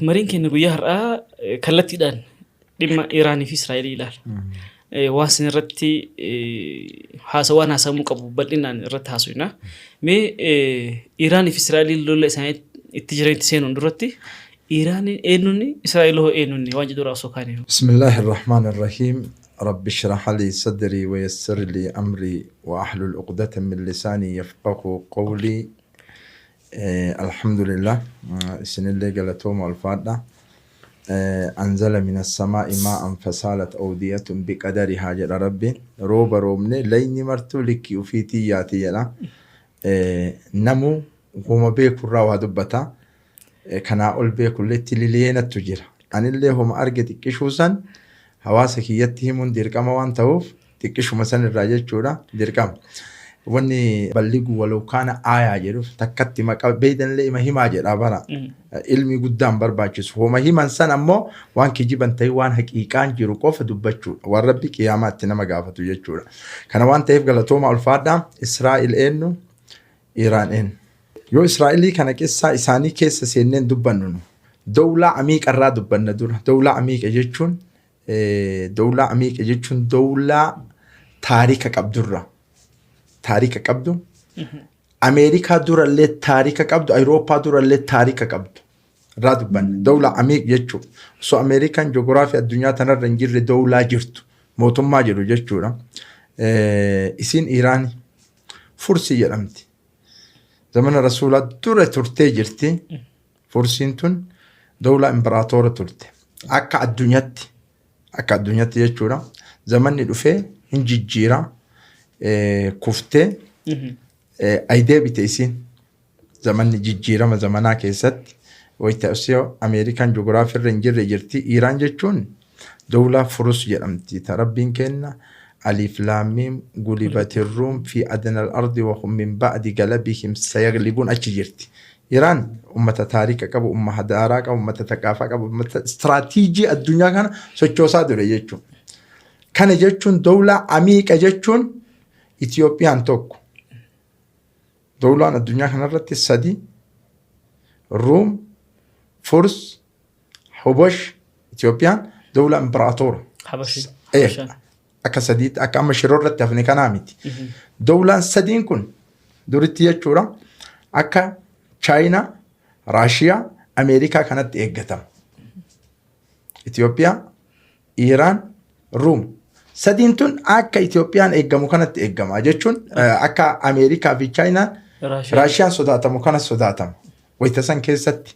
Mariin keenya guyyaa har'aa kallattiidhaan dhimma Iraanii fi Israa'elii ilaala. Waan isin irratti haasawaan haasamuu qabu bal'inaan irratti haasofna. Mee Iraanii fi Israa'eliin lola isaanii itti jiranitti seenuun duratti Iraaniin eenyuun Israa'el hoo eenyuun waan jedhu irraa osoo kaane. بسم الله الرحمن الرحيم رب اشرح لي صدري ويسر لي أمري وأحلل عقدة من لساني يفقه قولي. Alhamdulillah, isinillee galatooma, ulfaadha. أنزل من السماء ماء فسالت أودية بقدرها jedha Rabbiin. Rooba roobne, layni martuu likkii ufiitii yaati jedha. Namu homa beekurraa waa dubbata. Kanaa ol beekullee tilileenattu jira. Anillee homa arge xiqqishuu san hawaasa kiyyatti himuun dirqama waan ta'uuf, xiqqishuma san irraa jechuudha dirqama. Wanni بلغوا ولو كان آية jedhuuf takkatti maqaa beeydanillee ima himaa jedha bara. Ilmi guddaan barbaachisu. Homa himan san ammoo waan kijiban ta'e, waan haqiiqaan jiru qofa dubbachuudha. Waan Rabbi qiyaamaatti nama gaafatu jechuudha. Kana waan ta'eef galatooma, ulfaadhaa. Israa'el eenyu? Iraan eenyu? Yoo Israa'elii kana qissaa isaanii keessa seenneen dubbannu nu. Dowlaa amiiqarraa dubbanna dura. Dowlaa amiiqa jechuun dowlaa taarika qabdurra. Taarika qabdu. Ameerikaa durallee taarika qabdu, Awurooppaa durallee taarika qabdu irraa dubbanna. Dowlaa amiiq jechuudha. Osoo Ameerikaan ji'oogiraafii addunyaa tanarra hin jirre dowlaa jirtu. Mootummaa jedhu jechuudha. Isiin Iraani Fursii jedhamti. Zamana Rasuulaa dura turtee jirti. Fursiin tun dowlaa imperaatoora turte. Akka addunyaatti jechuudha. Zamanni dhufee hin jijjiira. Kuftee ay deebite isiin. Zamanni jijjiirama zamanaa keessatti wayita osoo Ameerikaan ji'oogiraafii irra hin jirre jirti. Iraan jechuun dowlaa Furus jedhamti. Ta Rabbiin kenna ألف لام ميم غلبت الروم في أدنى الأرض وهم من بعد غلبهم سيغلبون achi jirti. Iraan ummata taarika qabu, umma hadaaraa qabu, ummata thaqaafaa qabu, ummata istiraatiijii addunyaa kana sochoosaa ture jechuudha. Kana jechuun dowlaa amiiqa jechuun Itiyoophiyaan tokko. Dowlaan addunyaa kanarratti sadi: Ruum, Furs, Hubosh, Itiyoophiyaan dowlaa imperaatoora. Habashii. Akka sadiitti, akka amma shiroo irratti hafne kanaa miti. Dowlaan sadiin kun duritti jechuudha akka Chaayinaa, Raashiyaa, Ameerikaa kanatti eeggatama. Itoophiyaa, Iraan, Ruum. Sadiin tun akka Itoophiyaan eeggamu kanatti eeggama jechuun akka Ameerikaa fi Chaayinaan Raashiyaan sodaatamu kana sodaatama. Wayita san keessatti.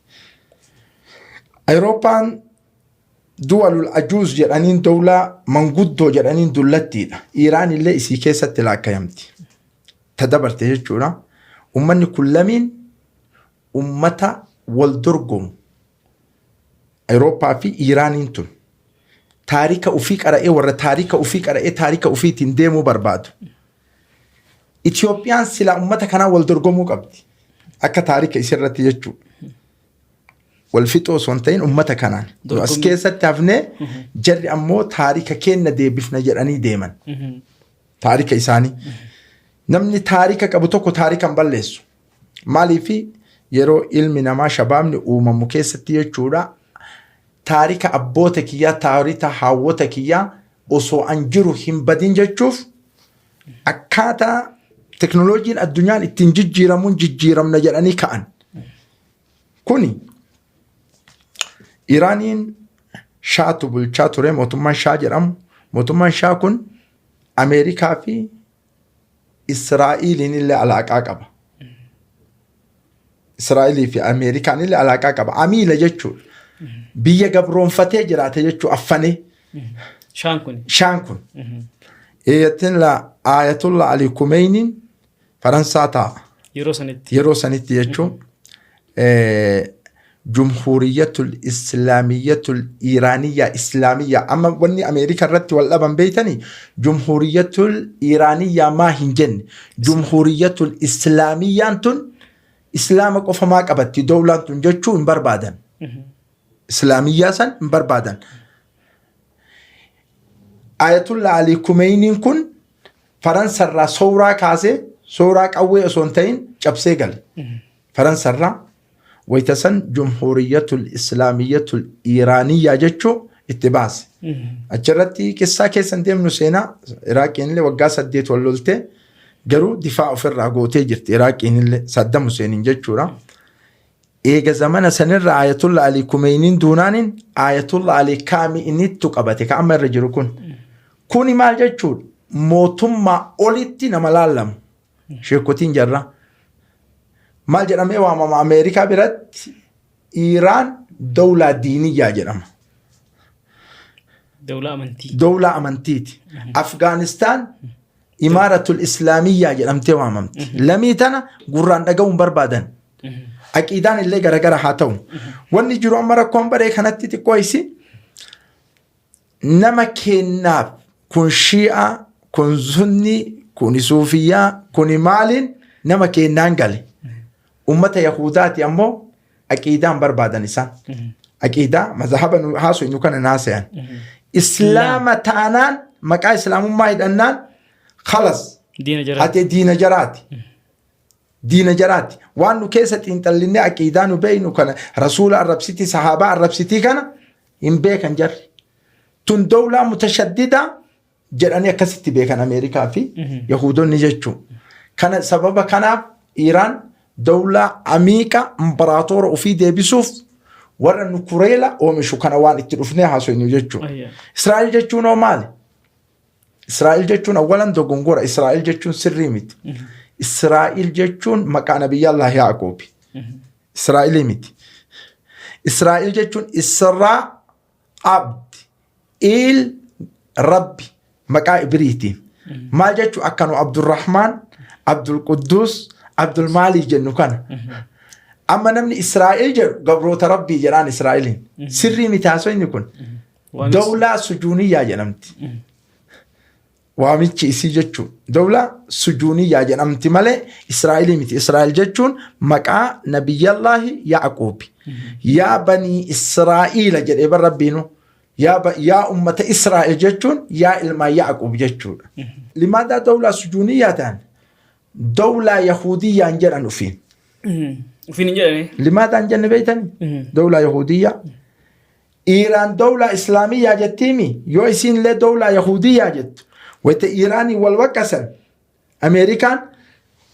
Awurooppaan دول العجوز jedhaniin, dowlaa manguddoo jedhaniin, dullattiidha. Iraan illee isii keessatti laakkayamti. Ta dabarte jechuudha. Uummanni kun lamiin ummata wal dorgomu. Awurooppaa fi Iraaniin tun taarika ufii qara'ee, warra taarika ufii qara'ee taarika ufiitiin deemuu barbaadu. Itiyoophiyaan silaa ummata kanaa wal dorgomuu qabdi. Akka taarika isirratti jechuudha. Wal fixoo osoo hin ta'in ummata kanaan. Nu as keessatti hafnee, jarri ammoo taarika keenna deebifna jedhanii deeman. Taarika isaanii. Namni taarika qabu tokko taarika hin balleessu. Maaliifi, yeroo ilmi namaa shabaabni uumamu keessatti jechuudha, taarika abboota kiyyaa, taarika haawwota kiyyaa osoo an jiru hin badin jechuuf, akkaataa teknooloojiin addunyaan ittiin jijjiiramuun jijjiiramna jedhanii ka'an. Kuni Iraaniin shaatu bulchaa ture, mootummaan Shaa jedhamu. Mootummaan Shaa kun Ameerikaa fi Israa'iliin illee alaaqaa qaba. Israa'ilii fi Ameerikaan illee alaaqaa qaba. Amiila jechuudha. Biyya gabroonfatee jiraate jechuudha affanee. Shaan kun. Shaan kun. Ayatollah Ali Kumeiniin Faransaa taa'a. Yeroo sanitti. Yeroo sanitti jechuun جمهورية الإسلامية الإيرانية إسلامية. Amma wanni Ameerikaa irratti wal dhaban beeytanii, جمهورية الإيرانية maa hin jenne, جمهورية الإسلامية n tun islaama qofa maa qabatti dowlaan tun jechuu hin barbaadan. Islaamiyyaa san hin barbaadan. Ayatullah Ali Kumeiniin kun Faransarraa sooraa kaasee, sooraa qawwee osoo hin ta'in cabsee gale. Faransarraa Wayta san Jumhuuriyyatul Islaamiyyatul Iiraaniyyaa jechuu itti baase. Achirratti qissaa keessa hin deemnu, seenaa Iraaqiin illee waggaa 8 wal loltee garuu difaa ofirraa gootee jirti Iraaqiin illee Saddam Huseeniin jechuudha. Eega zamana sanirra Ayatullah Ali Kumeeyniin duunaaniin Ayatullah Ali Kaami'inittu qabate ka amma irra jiru kun. Kuni maal jechuudha? Mootummaa olitti nama laallamu. Sheekotiin jarraa. Maal jedhamee waamama Ameerikaa biratti? Iiraan dawlaa diiniyyaa jedhama. Dawlaa amantii. Dawlaa amantiiti. Afgaanistaan Imaaratul Islaamiyyaa jedhamtee waamamti. Lamii tana gurraan dhaga'uun barbaadan. Aqiidaan illee garagara haa ta'u. Wanni jiru amma rakkoon baree kanatti xiqqoo isi nama kennaaf kun shii'aa, kun sunnii, kun suufiyyaa, kun maaliin nama kennaan gale. Ummata Yahudaati ammoo aqiidaan barbaadan isaan. Aqiidaa mazhaba nu haasofnu kana naasayan. Islaama taanaan, maqaa islaamummaa hidhannaan, khalas. Diina jaraati. Ati diina jaraati. Diina jaraati. Waan nu keessa xiinxallinne, aqiidaa nu beeynu kana, rasuula arrabsitii, sahaabaa arrabsitii kana hin beekan jarri. Tun dawlaa mutashaddidaa jedhanii akkasitti beekan Ameerikaa fi Yahuudonni jechuun. Kana sababa kanaaf Iiraan dawlaa amiiqa imparaatoora ofii deebisuuf warra nukureela oomishu kana waan itti dhufnee haasofnu jechuudha. Israa'el jechuun hoo maali? Israa'el jechuun awwalan dogongora. Israa'el jechuun sirrii miti. Israa'el jechuun maqaa Nabiyyallah Yaaqoobi. Israa'elii miti. Israa'el jechuun Israa Abdi Il Rabbi maqaa Ibriitiin. Maal jechuun akka nu Abdurrahmaan, Abdul Quddus, Abdul Maalii jennu kana. Amma namni Israa'el jedhu gabroota Rabbii jedhaan Israa'eliin. Sirrii miti haasofni kun. Dawlaa sujuuniyyaa jedhamti. Waamichi isii jechuun dawlaa sujuuniyyaa jedhamti malee Israa'elii miti. Israa'el jechuun maqaa Nabiyyallaahi Yaaquubi. Yaa banii Israa'iila jedhee bar Rabbiinu. Yaa ummata Israa'el jechuun yaa ilmaan Yaaquub jechuudha. Limaadaa dawlaa sujuuniyyaa ta'an dawlaa Yahudiyyaan jedhan ufiin. Ufiin hin jedhani. Limaadaa hin jenne beeytanii? Dawlaa Yahudiyyaa. Iiraan dawlaa Islaamiyyaa jettiimi, yoo isiin illee dawlaa Yahudiyyaa jettu, wayita Iiraanii wal waqqasan Ameerikaan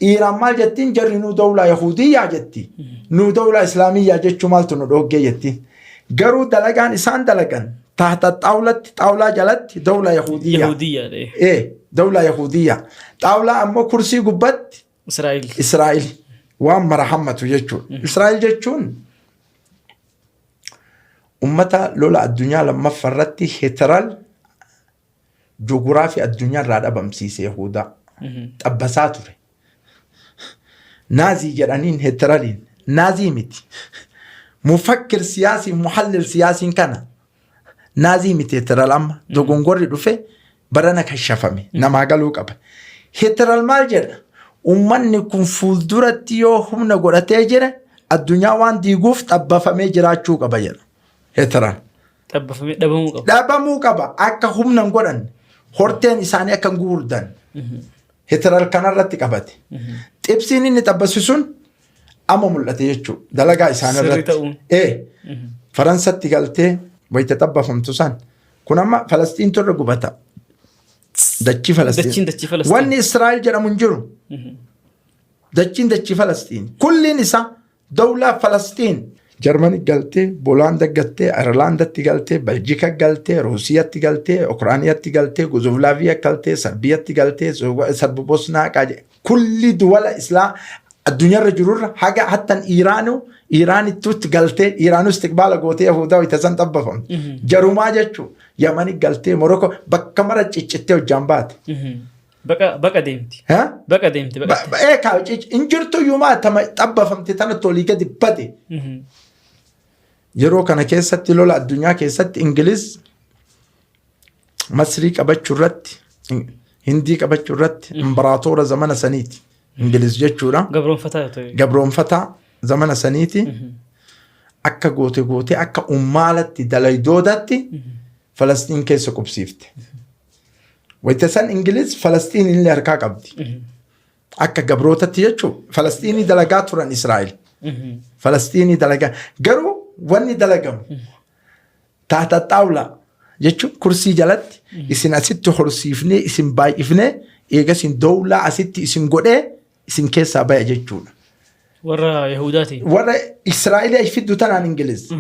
Iiraan maal jettiin? Jarri nuu dawlaa Yahudiyyaa jetti, nuu dawlaa Islaamiyyaa jechuu maaltu nu dhooggee jettiin. Garuu dalagaan isaan dalagan tahta xaawlatti, xaawlaa jalatti dawlaa Yahudiyyaa. Yahudiyyaa. Ee, dawlaa Yahudiyyaa. Xaawlaa ammoo kursii gubbatti Israa'el. Israa'el waan mara hammatu jechuudha. Israa'el jechuun ummata lola addunyaa lammaffaa irratti Hitler joogiraafii addunyaa irraa dhabamsiise, Yahudaa. Xabbasaa ture. Naazii jedhaniin Hitleriin. Naazii miti. Mufakkir siyaasii, muhallil siyaasiin kana. Naazii miti Hitler. Amma dogongorri dhufe barana kashafame namaa galuu qaba. Hitler maal jedha? Uummanni kun fuulduratti yoo humna godhatee jira addunyaa waan diiguuf xabbafamee jiraachuu qaba jedha Hitler. Xabbafamee dhabamuu qaba. Dhabamuu qaba, akka humna hin godhanne, horteen isaanii akka hin gugurdan Hitler kanarratti qabate. Xibsiin inni xabbasi sun amma mul'ate jechuudha. Dalagaa isaan Sirrii irratti. ta'uun. Ee, Faransatti galtee wayita xabbafamtu san. Kun amma Falasxiintu irra gubata. Dachii Falasxiin. Dachiin dachii Falasxiin. Wanni Israa'el jedhamu hin jiru. Dachiin dachii Falasxiin. Kulliin isaa dawlaa Falasxiin. Jarmani galtee, Boolaanda galtee, Ayirlaandatti galtee, Beljika galtee, Ruusiyatti galtee, Ukraaniyatti galtee, Guzovlaaviyaa galtee, Sarbiyatti galtee, Sarbi Bosnaa qaaje. Kulli duwala Islaa addunyaarra jirurra haga hattan Iiraanu Iiraanittuutti galtee, Iiraanuu istiqbaala gootee Yahudaa wayita san xabbafamte. Jarumaa jechuun Yamani galtee, Moroko bakka mara ciccittee hojjaan baate. Baqa baqa deemti. Ha? Baqa deemti baqa. Ee kaa hin jirtu iyyuu tama xabbafamte tanatti olii gadi bade. Yeroo kana keessatti lola addunyaa keessatti Ingiliz Masrii qabachuu irratti, Hindii qabachuu irratti imbaraatoora zamana saniiti. Ingiliz jechuudha. Gabroonfataa yoo ta'e. Gabroonfataa zamana saniiti. Akka goote goote akka ummaalatti dalaydoodatti Falastiin keessa qubsiifte. Wayita san Ingiliz Falastiin illee harkaa qabdi. Akka gabrootatti jechuun Falasxiinii dalagaa turan Israa'el. Falastiinii dalagaa garuu wanni dalagamu taata xaawlaa jechuun kursii jalatti isin asitti horsiifnee isin baay'ifnee eega isin dowlaa asitti isin godhee isin keessaa baya jechuudha. Warra Yahudaati. Warra Israa'elii fiddu tanaan Ingiliz.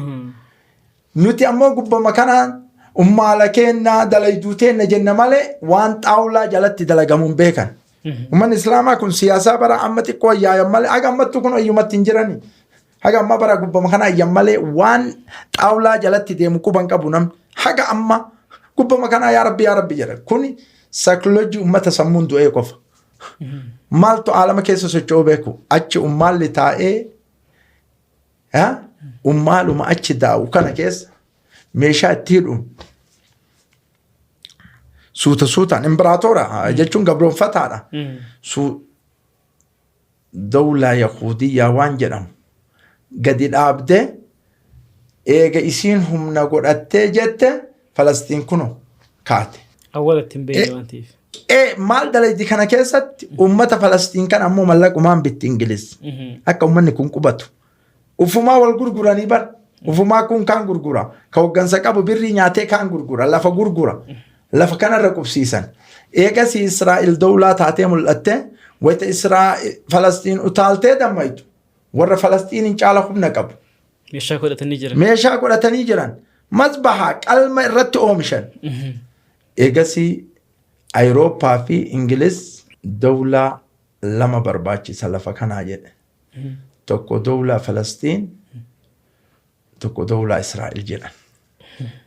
Nuti ammoo gubbama kanaan ummaala keennaa dalayduu teenna jenna malee waan xaawlaa jalatti dalagamuun beekan. Uummanni Islaamaa kun siyaasaa bara amma xiqqoo yaayan malee haga ammattuu kun ayyumatti hin jirani. Haga amma bara gubbama kana ayyan malee waan xaawlaa jalatti deemu quban qabu namni. Haga amma gubbama kanaa yaa Rabbi yaa Rabbi jedha. Kuni saayikoloojii uummata sammuun du'ee qofa. Maaltu aalama keessa socho'uu beeku? Achi ummaalli taa'ee ummaaluma achi daa'u kana keessa meeshaa itti hidhuun suuta suutaan imbiraatoora jechuun gabroonfataadha. Dawlaa Yahuudiyyaa waan jedhamu gadi dhaabdee eega isiin humna godhattee jette Falastiin kuno kaate. Awwaala ittiin beekne waan ta'eef. Maal dalaydi kana keessatti uummata Falastiin kan ammoo mallaqumaan bitti Ingiliz. Akka uummanni kun qubatu. Ufumaa wal gurguranii bar. Ufumaa kun kaan gurgura. Ka hoggansa qabu birrii nyaatee kaan gurgura. Lafa gurgura. Lafa kanarra qubsiisan. Eegasii Israa'el dawlaa taatee mul'atte wayita Israa'el Falastiin utaaltee dammaytu warra Falastiiniin caala humna qabu. Meeshaa godhatanii jiran. Meeshaa godhatanii jiran. Mazbahaa qalma irratti oomishan. Eegasii Awurooppaa fi Ingiliz dawlaa lama barbaachisa lafa kanaa jedhe. Tokko dawlaa Falastiin, tokko dawlaa Israa'el jedhan.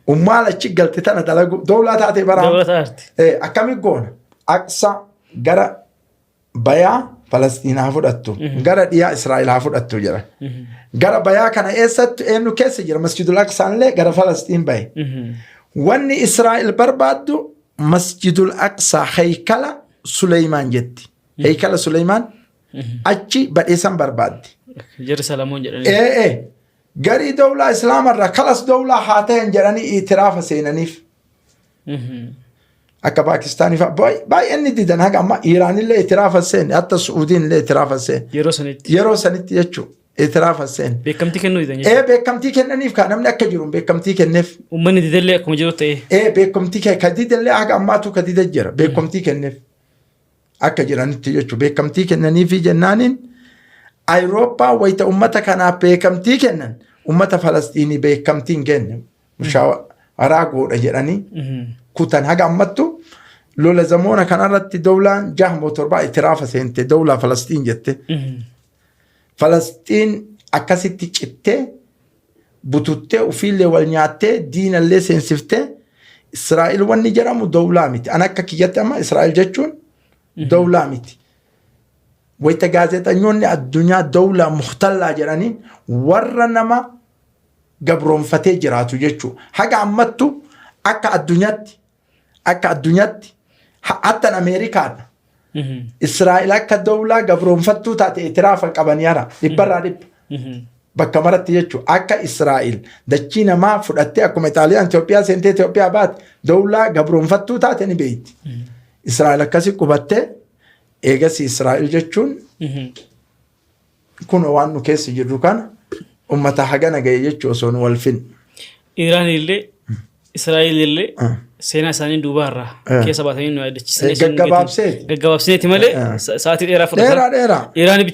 Ummaal achi galte tana dalagu dawlaa taatee bara. Dawlaa taate. Akkami goona? Aqsa gara bayaa Falastiin haa fudhattu, gara dhiyaa Israa'el haa fudhattu jedhan. Gara bayaa kana eessatti eenyu keessa jira? Masjidul Aqsaan illee gara Falastiin bahe. Wanni Israa'el barbaaddu Masjidul Aqsaa heykala Suleymaan jetti. Heykala Suleymaan achi badheessan barbaaddi. Jarri Salamoon jedhanii. Ee garii dawlaa Islaamarraa kalas dawlaa haa ta'an jedhanii itiraafa seenaniif. Akka Paakistaanii fa'a baay'een ni didan haga amma Iiraanillee itiraafa seene hatta Su'uudiinillee itiraafa seene. Yeroo sanitti. Yeroo sanitti jechuun itiraafa seene. Beekamtii kennuu didan jechuudha. Beekamtii kennaniif kaa namni akka jiru beekamtii kenneef. Uummanni didellee akkuma jiru ta'e. Beekamtii ka didellee haga ammaatu ka dide jira beekamtii kenneef. Akka jiranitti jechuudha beekamtii kennaniifi jennaaniin Awurooppaa wayita uummata kanaaf beekamtii kennan uummata Falastiinii beekamtii hin kenne. Mushaawaraa godha jedhanii kutan haga ammattu lola zamoona kanarratti dawlaan 6 moo 7 itiraafa seente dawlaa Falastiin jette. Falastiin akkasitti cittee bututtee ofiillee wal nyaattee diinallee seensiftee Israa'el wanni jedhamu dawlaa miti. An akka kiyyatti amma Israa'el jechuun dawlaa miti. Wayita gaazexanyoonni addunyaa dawlaa muhtallaa jedhanii warra nama gabroonfatee jiraatu jechuudha. Haga ammattu akka addunyaatti hattan Ameerikaadha. Israa'el akka dawlaa gabroonfattuu taate itiraafa qabanii hara dhibbarraa dhibba. Bakka maratti jechuudha. Akka Israa'el dachii namaa fudhattee akkuma Xaaliyaan Itoophiyaa seentee Itoophiyaa baate dawlaa gabroonfattuu taate ni beekti. Israa'el akkasi qubattee eegas Israa'el jechuun kun waan nu keessa jirru kana ummata hagana gahe jechuu osoo nu wal finne. Iraan illee Israa'el illee seenaa isaanii duubaarraa keessa baasanii nu yaadachiisanii. Gaggabaabseeti. Gaggabaabsineeti malee sa'aatii dheeraa fudhata. Dheeraa dheeraa. Iraanii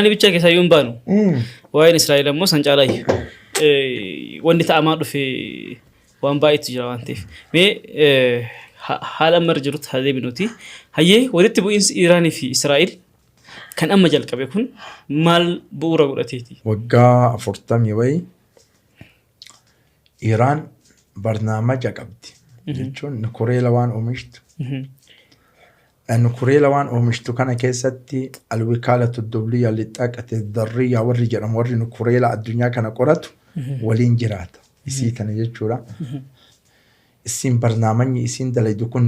bicha keessa iyyuu hin baanu. Waa'een Israa'el ammoo san caalaayyuu. Wanni ta'amaa dhufe waan baay'eetu jira waan ta'eef. Mee haala amma irra jirutti haa deebinuti. Hayyee, walitti bu'iinsi Iraanii fi Israa'el kan amma jalqabe kun maal bu'uura godhateeti? Waggaa 40 wayii Iraan barnaamaja qabdi. Jechuun nukureela waan oomishtu. Nukureela waan oomishtu kana keessatti alwikaalatu dawliyya lixxaqate darriyyaa warri jedhamu warri nukureela addunyaa kana qoratu waliin jiraata. Isii tana jechuudha. Isiin barnaamajni isiin dalaydu kun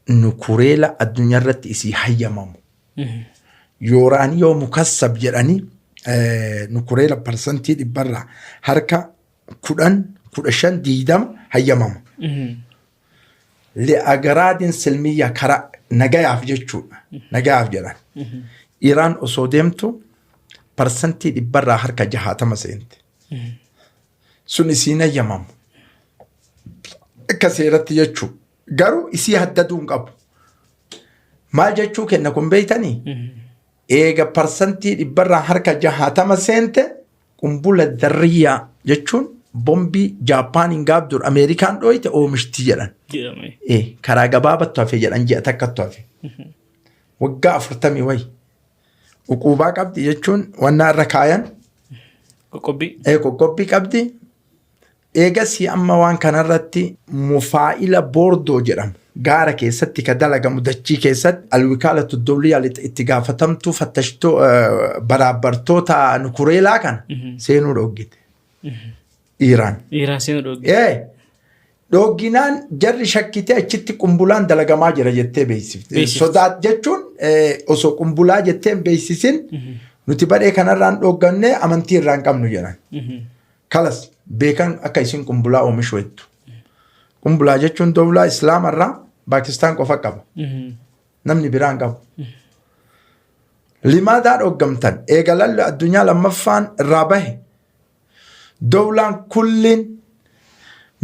nukureela addunyaa irratti isii hayyamamu. Yooraaniyoo mukassab jedhanii nukureela 100%rraa 10, 15, 20 hayyamama. Li'agaraadin silmiyyaa karaa nagayaaf jechuudha. Nagayaaf jedhan. Iraan osoo deemtu Parsantii dhibbarraa harka 60 seente. Sun isiin hayyamamu. Akka seeratti jechuu. Garuu isii haddaduu hin qabu. Maal jechuu kenna kun beeytanii? Eega parsantii dhibbarraa harka 60 seente qumbula darriyyaa jechuun bombii Jaappaaniin gaaf dur Ameerikaan dhooyte oomishti jedhan. Jedhame. Karaa gabaabattu hafe jedhan ji'a takkattu hafe. Waggaa 40 wayi. Uquubaa qabdi jechuun wannaa irra kaayan. Qoqqobbii. Qoqqobbii qabdi. Eegasii amma waan kanarratti mufaa'ila boordoo jedhamu gaara keessatti ka dalagamu dachii keessatti alwikaalatu dawliyaa itti gaafatamtuu fattashtoo baraabbartoota nukureelaa kana seenuu dhoggite. Iiraan. Iiraan seenuu dhoggite. Dhoogginaan jarri shakkitee achitti qumbulaan dalagamaa jira jettee beeksifte. Beeksifte. Sodaat jechuun osoo qumbulaa jettee hin beeksisin nuti badhee kanarraan dhoogganne amantii irraa hin qabnu jedhan. Kalas beekan akka isin qumbulaa oomishu jettu. Qumbulaa jechuun dowlaa Islaamarraa Paakistaan qofa qaba. Namni biraa hin qabu. Limaadaa dhooggamtan eegalalli addunyaa lammaffaan irraa bahe dowlaan kulliin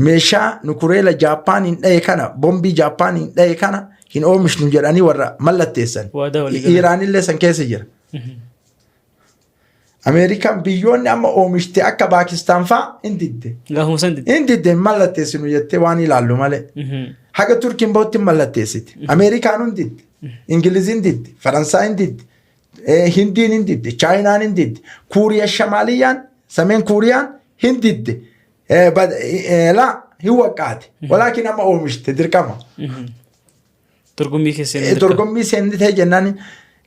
meeshaa nukureela Jaappaaniin dhahe kana bombii Jaappaaniin dhahe kana hin oomishnu jedhanii warra mallatteessan. Waadaa walii galan. Iiraanillee san keessa jira. Ameerikaan biyyoonni amma oomishte akka Paakistaan fa'aa hin didde. Gaafuma san didde. Hin didde hin mallatteessinu jettee waan ilaallu malee. Haga Turkiin bahutti hin mallatteessite. Ameerikaan hin didde. Ingiliziin didde. Faransaay hin didde. Hindiin hin didde. Chaayinaan hin didde. Kuuriyaa Shamaaliyyaan Sameen Kuuriyaan hin didde. Laa hin waqqaate. Walaakin amma oomishte dirqama. Dorgommii keessa seenuu dirqama. Dorgommii seennitee jennaan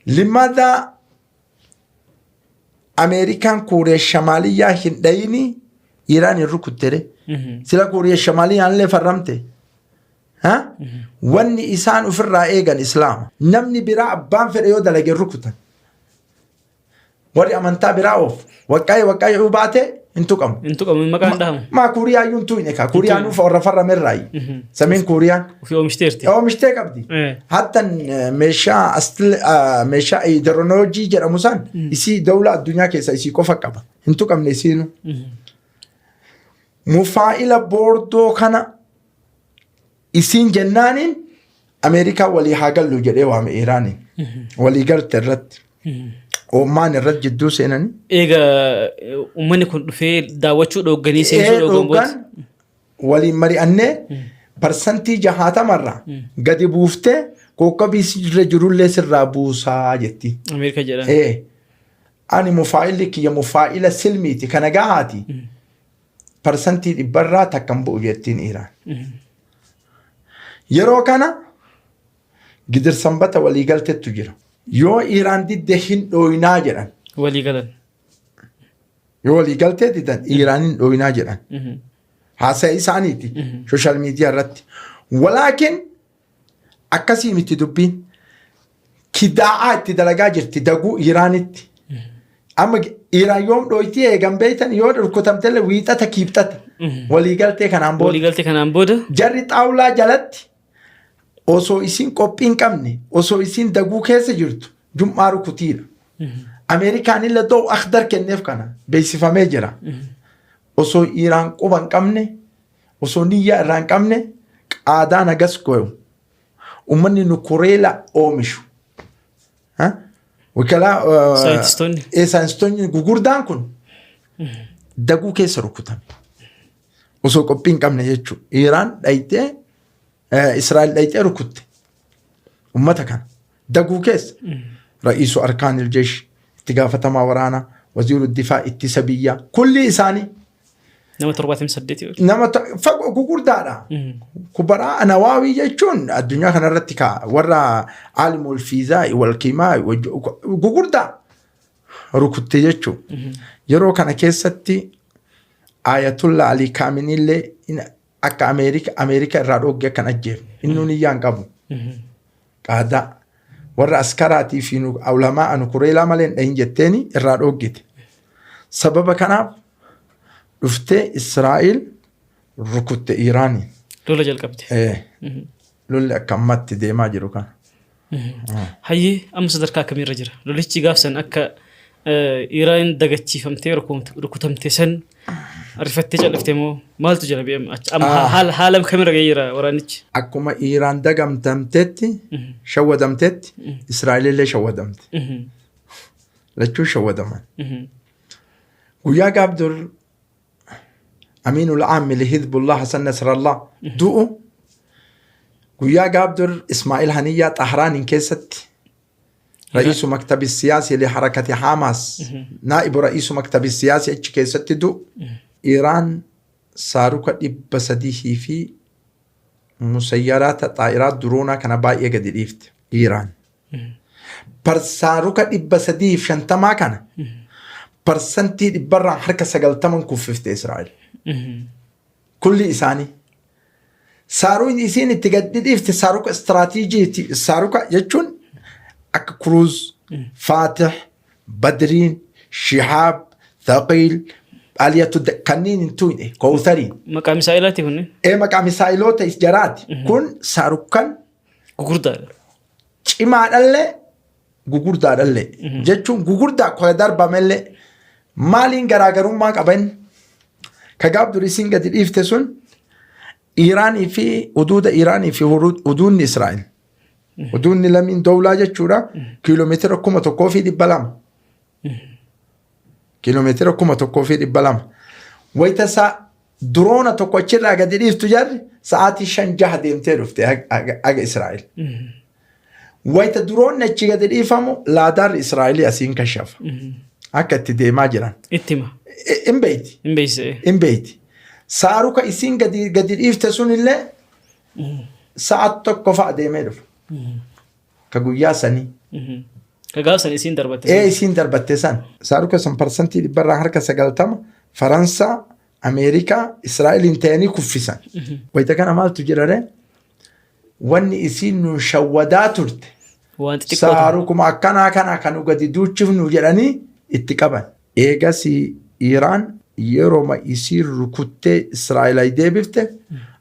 limadaa Ameerikaan Kuuriyaa Shamaaliyyaa hin dhayini Iraan hin rukuttere. Sila Kuuriyaa Shamaaliyyaan illee farramte. Ha? Wanni isaan ofirraa eegan Islaama. Namni biraa abbaan fedhe yoo dalage hin rukutan. Warri amantaa biraa oofu. Waqqaayee waqqaayee baate hin tuqamu. Hin tuqamu maqaan dhahamu. Maa Kuuriyaa iyyuu hin tuqne kaa. Kuuriyaan nuuf warra farramerraayi. Sameen Kuuriyaan. Ofii oomishteerti. Oomishtee qabdi. Hattan meeshaa meeshaa hidrooloojii jedhamu san isii dawla addunyaa keessa isii qofa qaba. Hin tuqamne isiinu. Mufaa'ila boordoo kana isiin jennaaniin Ameerikaa walii haa gallu jedhee waame Iraaniin. Walii galte irratti. Omaan irratti jidduu seenanii. Eega uummanni kun dhufee daawwachuu dhoogganii seensuu dhoogan booda. Dhoogan waliin mari'annee parsantii 60rraa gadi buuftee qoqqobii sirra jirullee sirraa buusaa jetti. Ameerikaa jedhan. Ani mufaa'illi kiyya mufaa'ila silmiiti kana gahaati. Parsantii dhibbarraa takka hin bu'u jettiin Iraan. Yeroo kana gidir sanbata waliigaltettu jira. Yoo Iraan didde hin dhooynaa jedhan. Walii galan. Yoo waliigaltee didan Iraan hin dhooynaa jedhan. Haasa'e isaaniiti social media irratti. Walaakin akkasii miti dubbiin. Kidaa'aa itti dalagaa jirti daguu Iraanitti. Amma Iraan yoom dhooytii eegan beektan yoo rukutamtellee wiixata kiibxata. Waliigaltee kanaan booda. Waliigaltee kanaan booda. Jarri xaawulaa jalatti osoo isin qophii hin qabne osoo isin daguu keessa jirtu jum'aa rukutiidha. Ameerikaan illee doo akhdar kenneef kana beeksifamee jira. Osoo Iraan quba hin qabne osoo niyyaa irraa hin qabne qaadaa nagas goyu. Uummanni nukureela oomishu. Wikalaa Saayintistoonni. Saayintistoonni gugurdaan kun daguu keessa rukutame. Osoo qophii hin qabne jechuudha. Iraan dhayitee Israa'el dhayitee rukutte. Uummata kana daguu keessa. Ra'iisu arkaanil jeesh itti gaafatamaa waraanaa waziiru difaa ittisa biyyaa kulli isaanii Nama 78 ol. Nama fagoo gugurdaadha. Kubaraa anawaawii jechuun addunyaa kanarratti kaa warra aalimul fiizaa wal kiimaa gugurdaa rukutte jechuudha. Yeroo kana keessatti Ayatollah Ali Kaaminillee akka Ameerika Ameerika irraa dhoogge akka hin ajjeefne innuu niyyaa hin qabu. Qaadaa warra askaraatii fi ulamaa anu kureelaa malee hin dhahin jetteeni irraa dhooggite. Sababa kanaaf dhuftee Israa'el rukutte Iraaniin. Lola jalqabde. Lolli akka ammatti deemaa jiru kana. Hayyee amma sadarkaa akkamiirra jira? Lolichi gaafsan akka Iraan dagachiifamtee rukutamte san rifattee calliftee moo maaltu jira bee amma haala haala kamirra ga'ee jira waraanichi? Akkuma Iiraan dagamtamtetti shawwadamtetti Israa'elillee shawwadamte. Lachuu shawwadaman. Guyyaa gaaf dur Amiinul Aammi li Hizbullah Hasan Nasrallah du'u guyyaa gaaf dur Ismaa'il Haniyyaa Xahraaniin keessatti Ra'iisu maktabi siyaasii li harakati Haamaas naa'ibu ra'iisu maktabi siyaasii achi keessatti du'u Iraan saaruka 300 fi musayyaraata xaa'iraa duroonaa kana baay'ee gadi dhiifte Iraan. Saaruka 350 kana parsantii dhibbarraa harka 90 kuffifte Israa'el. Kulli isaanii. Saaruun isiin itti gadi dhiifte saaruka istiraatiijiiti. Saaruka jechuun akka Kuruuz, Faatih, Badriin, Shihaab, Thaqiil, Aliyatu kanneen hin tuqne Kowthariin. Maqaa misaa'ilaati kunniin. Ee maqaa misaa'iloota jaraati. Kun saarukan Gugurdaadha. Cimaadhallee gugurdaadhallee jechuun gugurdaa kwa darbamellee maaliin garaagarummaa qaban ka gaaf dur isiin gadi dhiifte sun Iiraanii fi huduuda Iiraanii fi huduunni Israa'el. Huduunni lamiin dowlaa jechuudha kiiloomeetira 1200. Kiiloomeetira 1200. Wayita isaa duroona tokko achirraa gadi dhiiftu jarri sa'aatii shan jaha deemtee dhufte haga Israa'el. Wayita duroonni achi gadi dhiifamu laadaarri Israa'elii asiin kashafa. Akka itti deemaa jiran. Itti hima. Hin beeyti. Hin beeksise. Hin beeyti. Saaruka isiin gadi dhiifte sunillee sa'a tokko fa'a deemee dhufa. Ka guyyaa sanii. Ka gaafa san isiin darbatte Ee san. Isiin darbatte san. Saaruka san parsantii dhibbarraa harka 90 Faransaa, Ameerikaa, Israa'eliin ta'anii kuffisan. Wayita kana maaltu jira ree? Wanni isiin nu shawwadaa turte. Waan xixiqqoo ta'e. Saarukuma akkanaa kana kan nu gadi duuchifnu jedhanii itti qaban. Eegas Iiraan yerooma isiin rukuttee Israa'el ay deebifte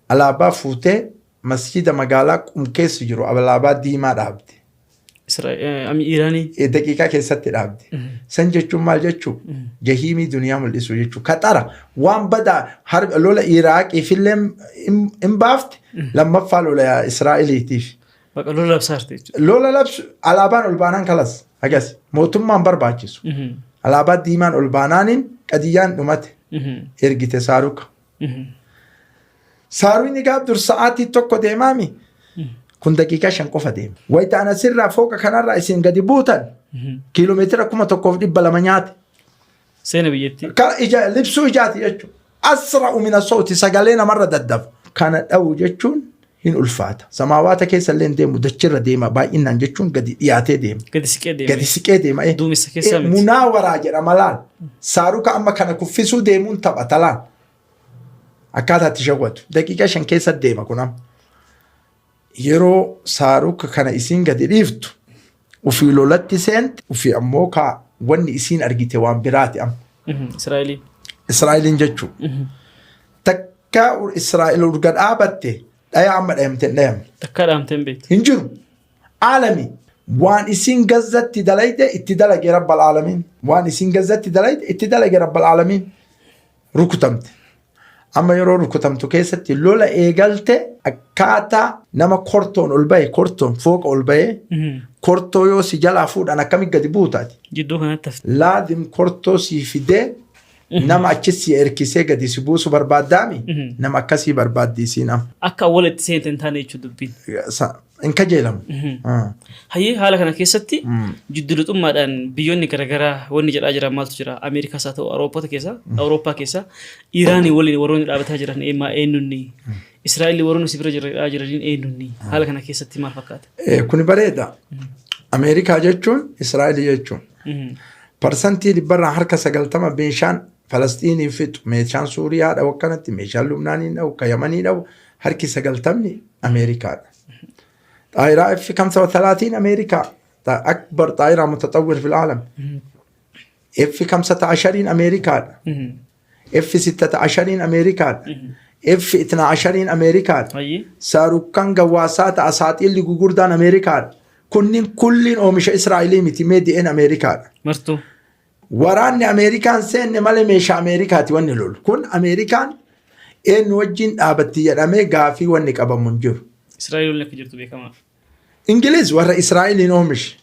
alaabaa fuutee masjiida magaalaa Qum keessa jiru alaabaa diimaa dhaabde. Iiraanii. Daqiiqaa keessatti dhaabde. San jechuun maal jechuu? Jahiimii duniyaa mul'isuu jechuu. Kaxara waan badaa lola Iraaqiifillee hin baafte lammaffaa lola Israa'eliitiif. Baqa lola labsaa jirti jechuudha. Lola labsu alaabaan ol baanaan kalas agas mootummaan barbaachisu. Alaabaa diimaan ol baanaaniin qadiyyaan dhumate ergite saaruka. Saaruun gaaf dur sa'aatii tokko deemaami. Kun daqiiqaa 5 qofa deema. Wayita ana sirraa fooqa kanarraa isin gadi buutan kiiloomeetira 1200 nyaate. Seena biyyattii. Ija libsuu ijaati jechuudha. Asra'u mina sawti sagalee namarra daddafa. Kana dha'u jechuun hin ulfaata. Samaawaata keessa illee hin deemu dachirra deema baay'inaan jechuun gadi dhiyaatee deema. Gadi siqee deema. Gadi siqee deema. Duumessa keessaa miti. Munaawaraa jedhama laal. Saaruka amma kana kuffisuu deemuun taphata laal. Akkaataa itti shawwatu. Daqiiqaa 5 keessa deema kun amma. Yeroo saaruka kana isiin gadi dhiiftu ufii lolatti seente ufii ammoo kaa wanni isiin argite waan biraati amma. Israa'eliin. Israa'eliin jechuun. Takka Israa'el urga dhaabatte dhaya amma dhayamte hin dhayamne. Takkaa dhaamtee hin beektu. Hin jiru. Aalami waan isiin Gazzatti dalayde itti dalage Rabbal Aalamiin. Waan isiin Gazzatti dalayde itti dalage Rabbal Aalamiin. Rukutamte. Amma yeroo rukutamtu keessatti lola eegalte akkaataa nama kortoon ol bahe kortoon fooqa ol bahee kortoo yoo si jalaa fuudhan akkamitti gadi buutaati. Jidduu kanatti hafte. Laazim kortoo si fidee nama achi si erkisee gadi si buusu barbaaddaami nama akkasii barbaaddi isiin amma. Akka awwala itti seente hin taane jechuudha dubbiin. Hin kajeelamu. Hayyee haala kana keessatti jiddu-lixummaadhaan biyyoonni garaagaraa wanni jedhaa jiran maaltu jira? Ameerikaas haa ta'u Awurooppota keessa, Awurooppaa keessa Iiraanii waliin warroonni dhaabataa jiran eenyummaa eenyunni? Israa'el warroonni si bira jiran jiraniin eenyunni? Haala kana keessatti maal fakkaata? Kuni bareeda. Ameerikaa jechuun Israa'el jechuun. Parsantii dhibbarraa harka 90 meeshaan Falasxiiniin fixu, meeshaan Suuriyaa dhawu akkanatti, meeshaan Lubnaaniin dhawu, ka Yamanii dhawu harki 90ni Ameerikaadha. Xaayiraa F 35 Ameerikaa akbar xaayiraa mutaxawwir fil aalam. F 15 Ameerikaadha. F 16 Ameerikaadha. F 12 Ameerikaadha. Hayyee. Saarukkan gawwaasaa ta'a saaxiilli gugurdaan Ameerikaadha. Kunniin kulliin oomisha Israa'elii miti made in Ameerikaadha. Martuu. Waraanni Ameerikaan seenne malee meeshaa Ameerikaati wanni lolu. Kun Ameerikaan eenyu wajjin dhaabatti jedhamee gaafii wanni qabamu hin jiru. Israa'el waliin akka jirtu beekamaa. Ingiliz warra Israa'eliin oomishe.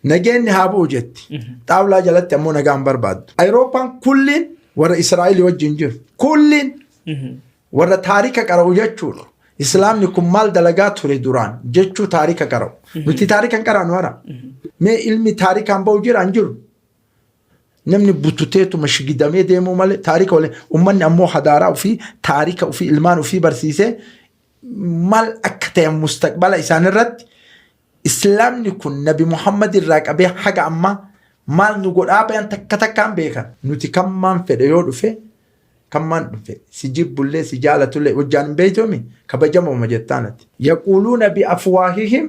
Nageenyi haa bu'u jetti. Xaawulaa jalatti ammoo nagaa hin barbaaddu. Awurooppaan kulliin warra Israa'el wajjin jiru. Kulliin warra taarika qara'u jechuudha. Islaamni kun maal dalagaa ture duraan jechuu taarika qara'u. Nuti taarika hin qaraanu hara. Mee ilmi taarikaan ba'u jira hin jiru. Namni bututeetuma shigidamee deemuu malee taarika waliin uummanni ammoo hadaaraa ofii taarika ofii ilmaan ofii barsiisee maal akka ta'e mustaqbala isaanirratti islaamni kun Nabi Muhammad irraa qabee haga ammaa maal nu godhaa bayan takka takkaan beekan. Nuti kammaan fedhe yoo dhufe kammaan dhufe si jibbullee si jaalatullee hojjaan hin beeytoomi kabajamooma jettaan ati. Yaquuluuna bi afwaahihim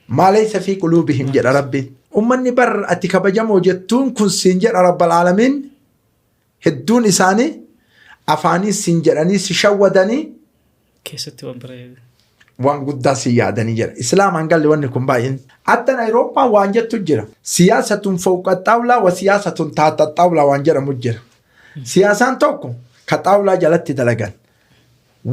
maa laysa fi quluubihim jedha Rabbiin. Ummanni bar ati kabajamoo jettuun kun siin jedha Rabbal aalamiin hedduun isaanii afaanii siin jedhanii si shawwadanii Keessatti waan bira yaadu. Waan guddaa si yaadanii jedha. Islaamaan galle wanni kun baay'een. Attan Awurooppaan waan jettu jira. Siyaasatun fawqa xaawlaa wa siyaasatun taata xaawlaa waan jedhamu jira. Siyaasaan tokko ka xaawlaa jalatti dalagan.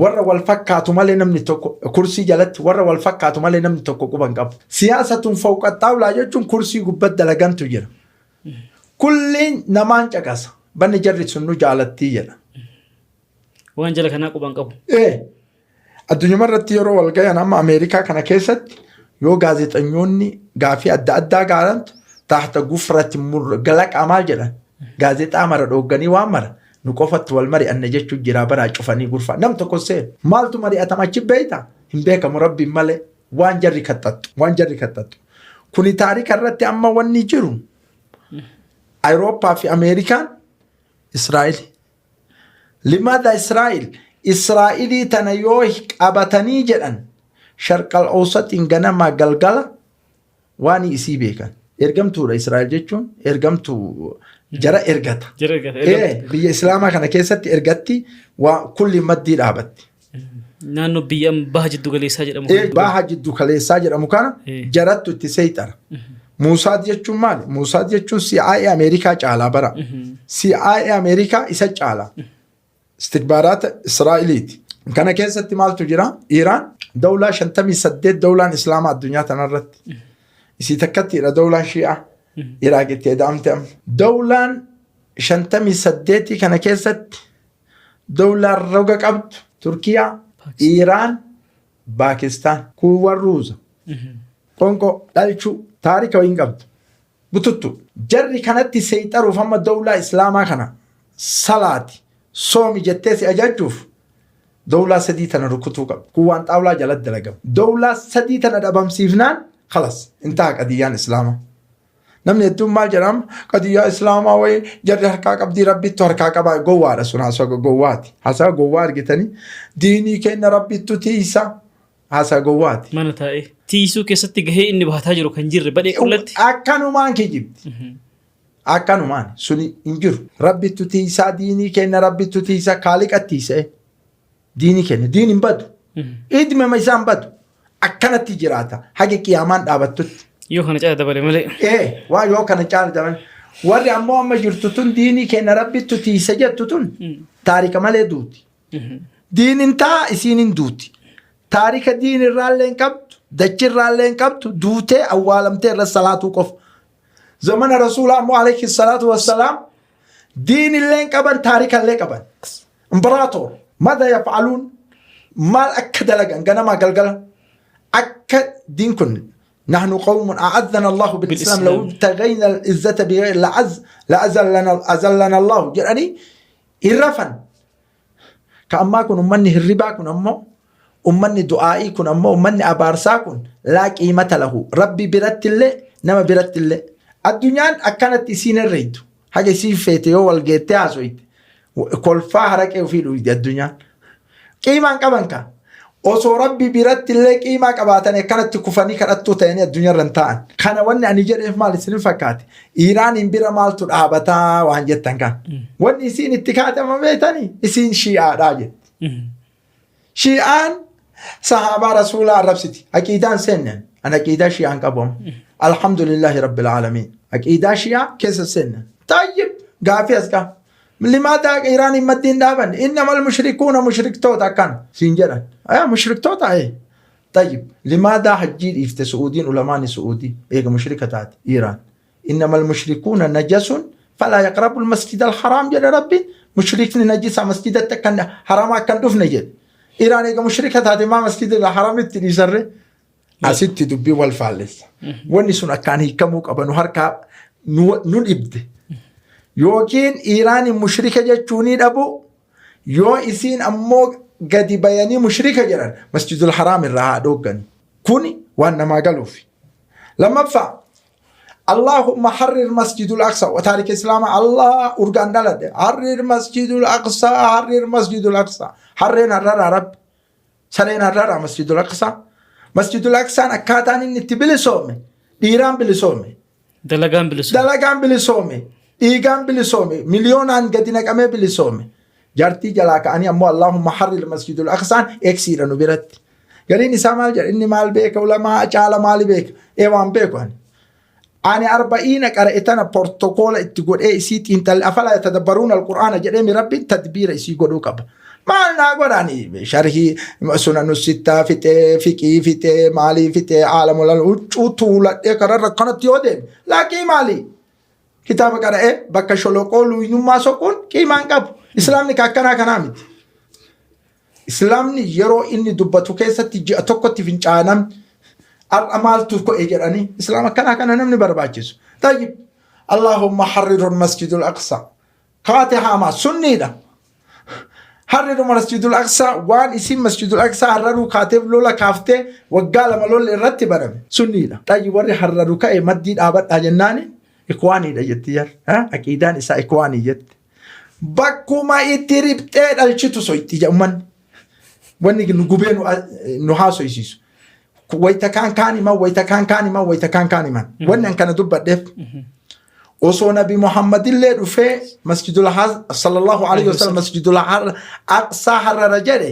Warra wal fakkaatu malee namni tokko kursii jalatti warra wal fakkaatu malee namni tokko quba hin qabu. Siyaasatun fawqa xaawlaa jechuun kursii gubbatti dalagantu jira. Kulliin namaan caqasa. Banni jarri sun nu jaalattii jedha. Waan jala kanaa quban qabu. Ee, addunyaa irratti yeroo wal gayan amma Ameerikaa kana keessatti yoo gaazexanyoonni gaafii adda addaa gaarantu taahta gufratti galaqaa maal jedhan gaazexaa mara dhoogganii waan mara nu qofatti wal mari'anna jechuun jiraa baraa cufanii gurfaa nam tokko seenu maaltu mari'atama achi beeyta hin beekamu rabbiin malee waan jarri kaxxaxxu waan jarri kaxxaxxu kuni taarika irratti amma wanni jiru Awurooppaa fi Ameerikaan Israa'el. Limaadha Israa'el? Israa'elii tana yoo qabatanii jedhan sharqal awsaxiin ganamaa galgala waan isii beekan. Ergamtuudha Israa'el jechuun ergamtuu jara ergata. Jara ergata. Biyya Islaamaa kana keessatti ergatti waa kulli maddii dhaabatti. Naannoo biyya baha jiddu galeessaa jedhamu. Baha jiddu galeessaa jedhamu kana jarattu itti seexara. Muusaad jechuun maali? Muusaad jechuun CIA Ameerikaa caalaa bara. CIA Ameerikaa isa caala. Istikbaaraata Israa'eliiti. Kana keessatti maaltu jira? Iiraan dawlaa 58 dawlaan Islaamaa addunyaa tanarratti. Isii takkattiidha dawlaan Shii'aa. Iraaq itti eda'amte amma. Dawlaan 58 kana keessatti dawlaan roga qabdu Turkiyaa, Iiraan, Paakistaan. Kuuwwan ruuza. Qonqoo dhalchuu taarika wayiin qabdu. Bututtu. Jarri kanatti seexaruuf amma dawlaa Islaamaa kana salaati soomi jettee si ajajuuf dawlaa sadii tana rukutuu qabdu. Kun waan xaawlaa jalatti dalagamu. Dawlaa sadii tana dhabamsiifnaan kalas intaha qadiyyaan Islaamaa. Namni hedduun maal jedhama? Qadiyyaa Islaamaa wayii jarri harkaa qabdii rabbittu harkaa qabaa gowwaadha sun haasawa gowwaati. Haasawa gowwaa argitanii diinii kenna rabbittu tiisa haasawa gowwaati. Mana taa'ee tiisuu keessatti gahee inni bahataa jiru kan jirre badhee qullatti. Akkanumaan kijibdi. Akkanumaan suni hin jiru. Rabbittu tiisaa diinii kenna rabbittu tiisa kaaliqa tiisee diinii kenna diin hin badu. Idmema isaan badu. Akkanatti jiraata haga qiyaamaan dhaabattutti. Yoo kana caala dabale malee. Ee waa yoo kana caala dabale. Warri ammoo amma jirtu tun diinii kenna rabbittu tiisa jettu tun taarika malee duuti. Diinin taa isiin hin duuti. Taarika diin irraallee hin qabdu, dachi irraallee hin qabdu, duutee awwaalamtee irra salaatuu qofa. Zamana Rasuulaa ammoo alayhi salaatu wassalaam diin illee hin qaban, taarika illee qaban. Imbaraatoor mada yaf'aluun maal akka dalagan ganamaa galgala akka diin kun نحن قوم أعزنا الله بالإسلام لو ابتغينا العزة بغير لعز لأزلنا أزلنا الله jedhanii hin rafan. Ka ammaa kun ummanni hirribaa kun ammoo ummanni du'aa'ii kun ammoo ummanni abaarsaa kun laa qiimata lahu rabbi birattillee nama birattillee addunyaan akkanatti isiin herreeytu haga isiin feete yoo wal geettee haasoyte kolfaa haraqee ofii dhuydi addunyaan qiimaan qaban ka osoo rabbi biratti illee qiimaa qabaatanii akkanatti kufanii kadhattuu ta'anii addunyaarra hin taa'an. Kana wanni ani jedheef maal isin fakkaate? Iiraaniin bira maaltu dhaabataa waan jettan kan. Wanni isiin itti kaatama beektanii isiin shi'aadhaa jetti. Shi'aan sahaabaa rasuulaa arrabsiti. Aqiidaan seenne. An aqiidaa shi'aan qabu amma. Alhamdulillahi rabbil aalamiin. Aqiidaa Shi'aa keessa seenna. Tayyib gaafii as gaa. Limaadaa Iiraaniin maddii hin dhaabanne. Innamal mushrikuuna mushriktoota akkana siin jedhan. Ayaa mushriktoota ee. Tayyib limaadaa hajjii dhiifte Su'uudiin ulamaani Su'uudii eega mushrika taate Iiraan. Innamal mushrikuuna najasun falaa yaqrabul masjidal haraam jedhe Rabbiin. Mushrikni najisa masjidatti akka haraama akka hin dhufne jedhe. Iiraan eega mushrika taate maa masjidal haramitti dhiisarre? Asitti dubbii wal faallessa. Wanni sun akkaan hiikamuu qaba nu harkaa nu dhibde. Yookiin Iiraaniin mushrika jechuunii dhabu yoo isiin ammoo gadi bayanii mushrika jedhan masjidul haraam irraa haa dhooggani. Kuni waan namaa galuufi. Lammaffaa Allahumma harrir masjidul aqsa taarika islaamaa Allah urgaan dhaladhe harrir masjidul aqsa harrir masjidul aqsa harreen harraraa rabbi. Sareen har'aadha Masjidul Aqsaa. Masjidul Aqsaan akkaataan inni itti bilisoome dhiiraan bilisoome. Dalagaan bilisoome. Dalagaan bilisoome. Dhiigaan bilisoome. Miliyoonaan gadi naqamee bilisoome. Jaartii jalaa ka'anii ammoo Allahumma harril Masjidul Aqsaan eksiidha nu biratti. Gariin isaa maal jedha inni maal beeka ulamaa caala maali beeka? Ee waan beeku ani. Ani arba'iina qara'e tana portokoola itti godhee isii xiinxalle afalaa yatadabbaruuna alqur'aana jedhee mi rabbiin tadbiira isii godhuu qaba. Maal naa godhani sharhii sunanu sittaa fixee fiqii fixee maalii fixee aalamul huccuu tuuladhee kararra akkanatti yoo deeme laaqii maalii kitaaba qara'ee bakka sholoqoo luuynummaa soquun qiimaan qabu. Islaamni ka akkanaa kanaa miti. Islaamni yeroo inni dubbatu keessatti ji'a tokkotti fincaa'aa namni har'a maaltu ko'e jedhanii islaam akkanaa kana namni barbaachisu. Tayyib Allahumma harrirul masjidul aqsa kaate haamaa sunniidha. Harriru masjidul aqsa waan isin masjidul aqsa harraruu kaateef lola kaaftee waggaa lama lolli irratti baname sunniidha. Tayyib warri harraru ka'e maddii dhaabadhaa jennaani ikwaaniidha jetti jar. Aqiidaan isaa ikwaanii jetti. Bakkuma itti riphxee dhalchitu soyxi jedha ummanni. Wanni nu gubee nu haasoysiisu. Wayita kaan kaan himan, wayita kaan kaan himan, wayita kaan kaan himan. Wanni an kana dubbadheef osoo Nabi Muhammadillee dhufee masjidul sallallahu alaihi wasallam masjidul aqsaa harrara jedhe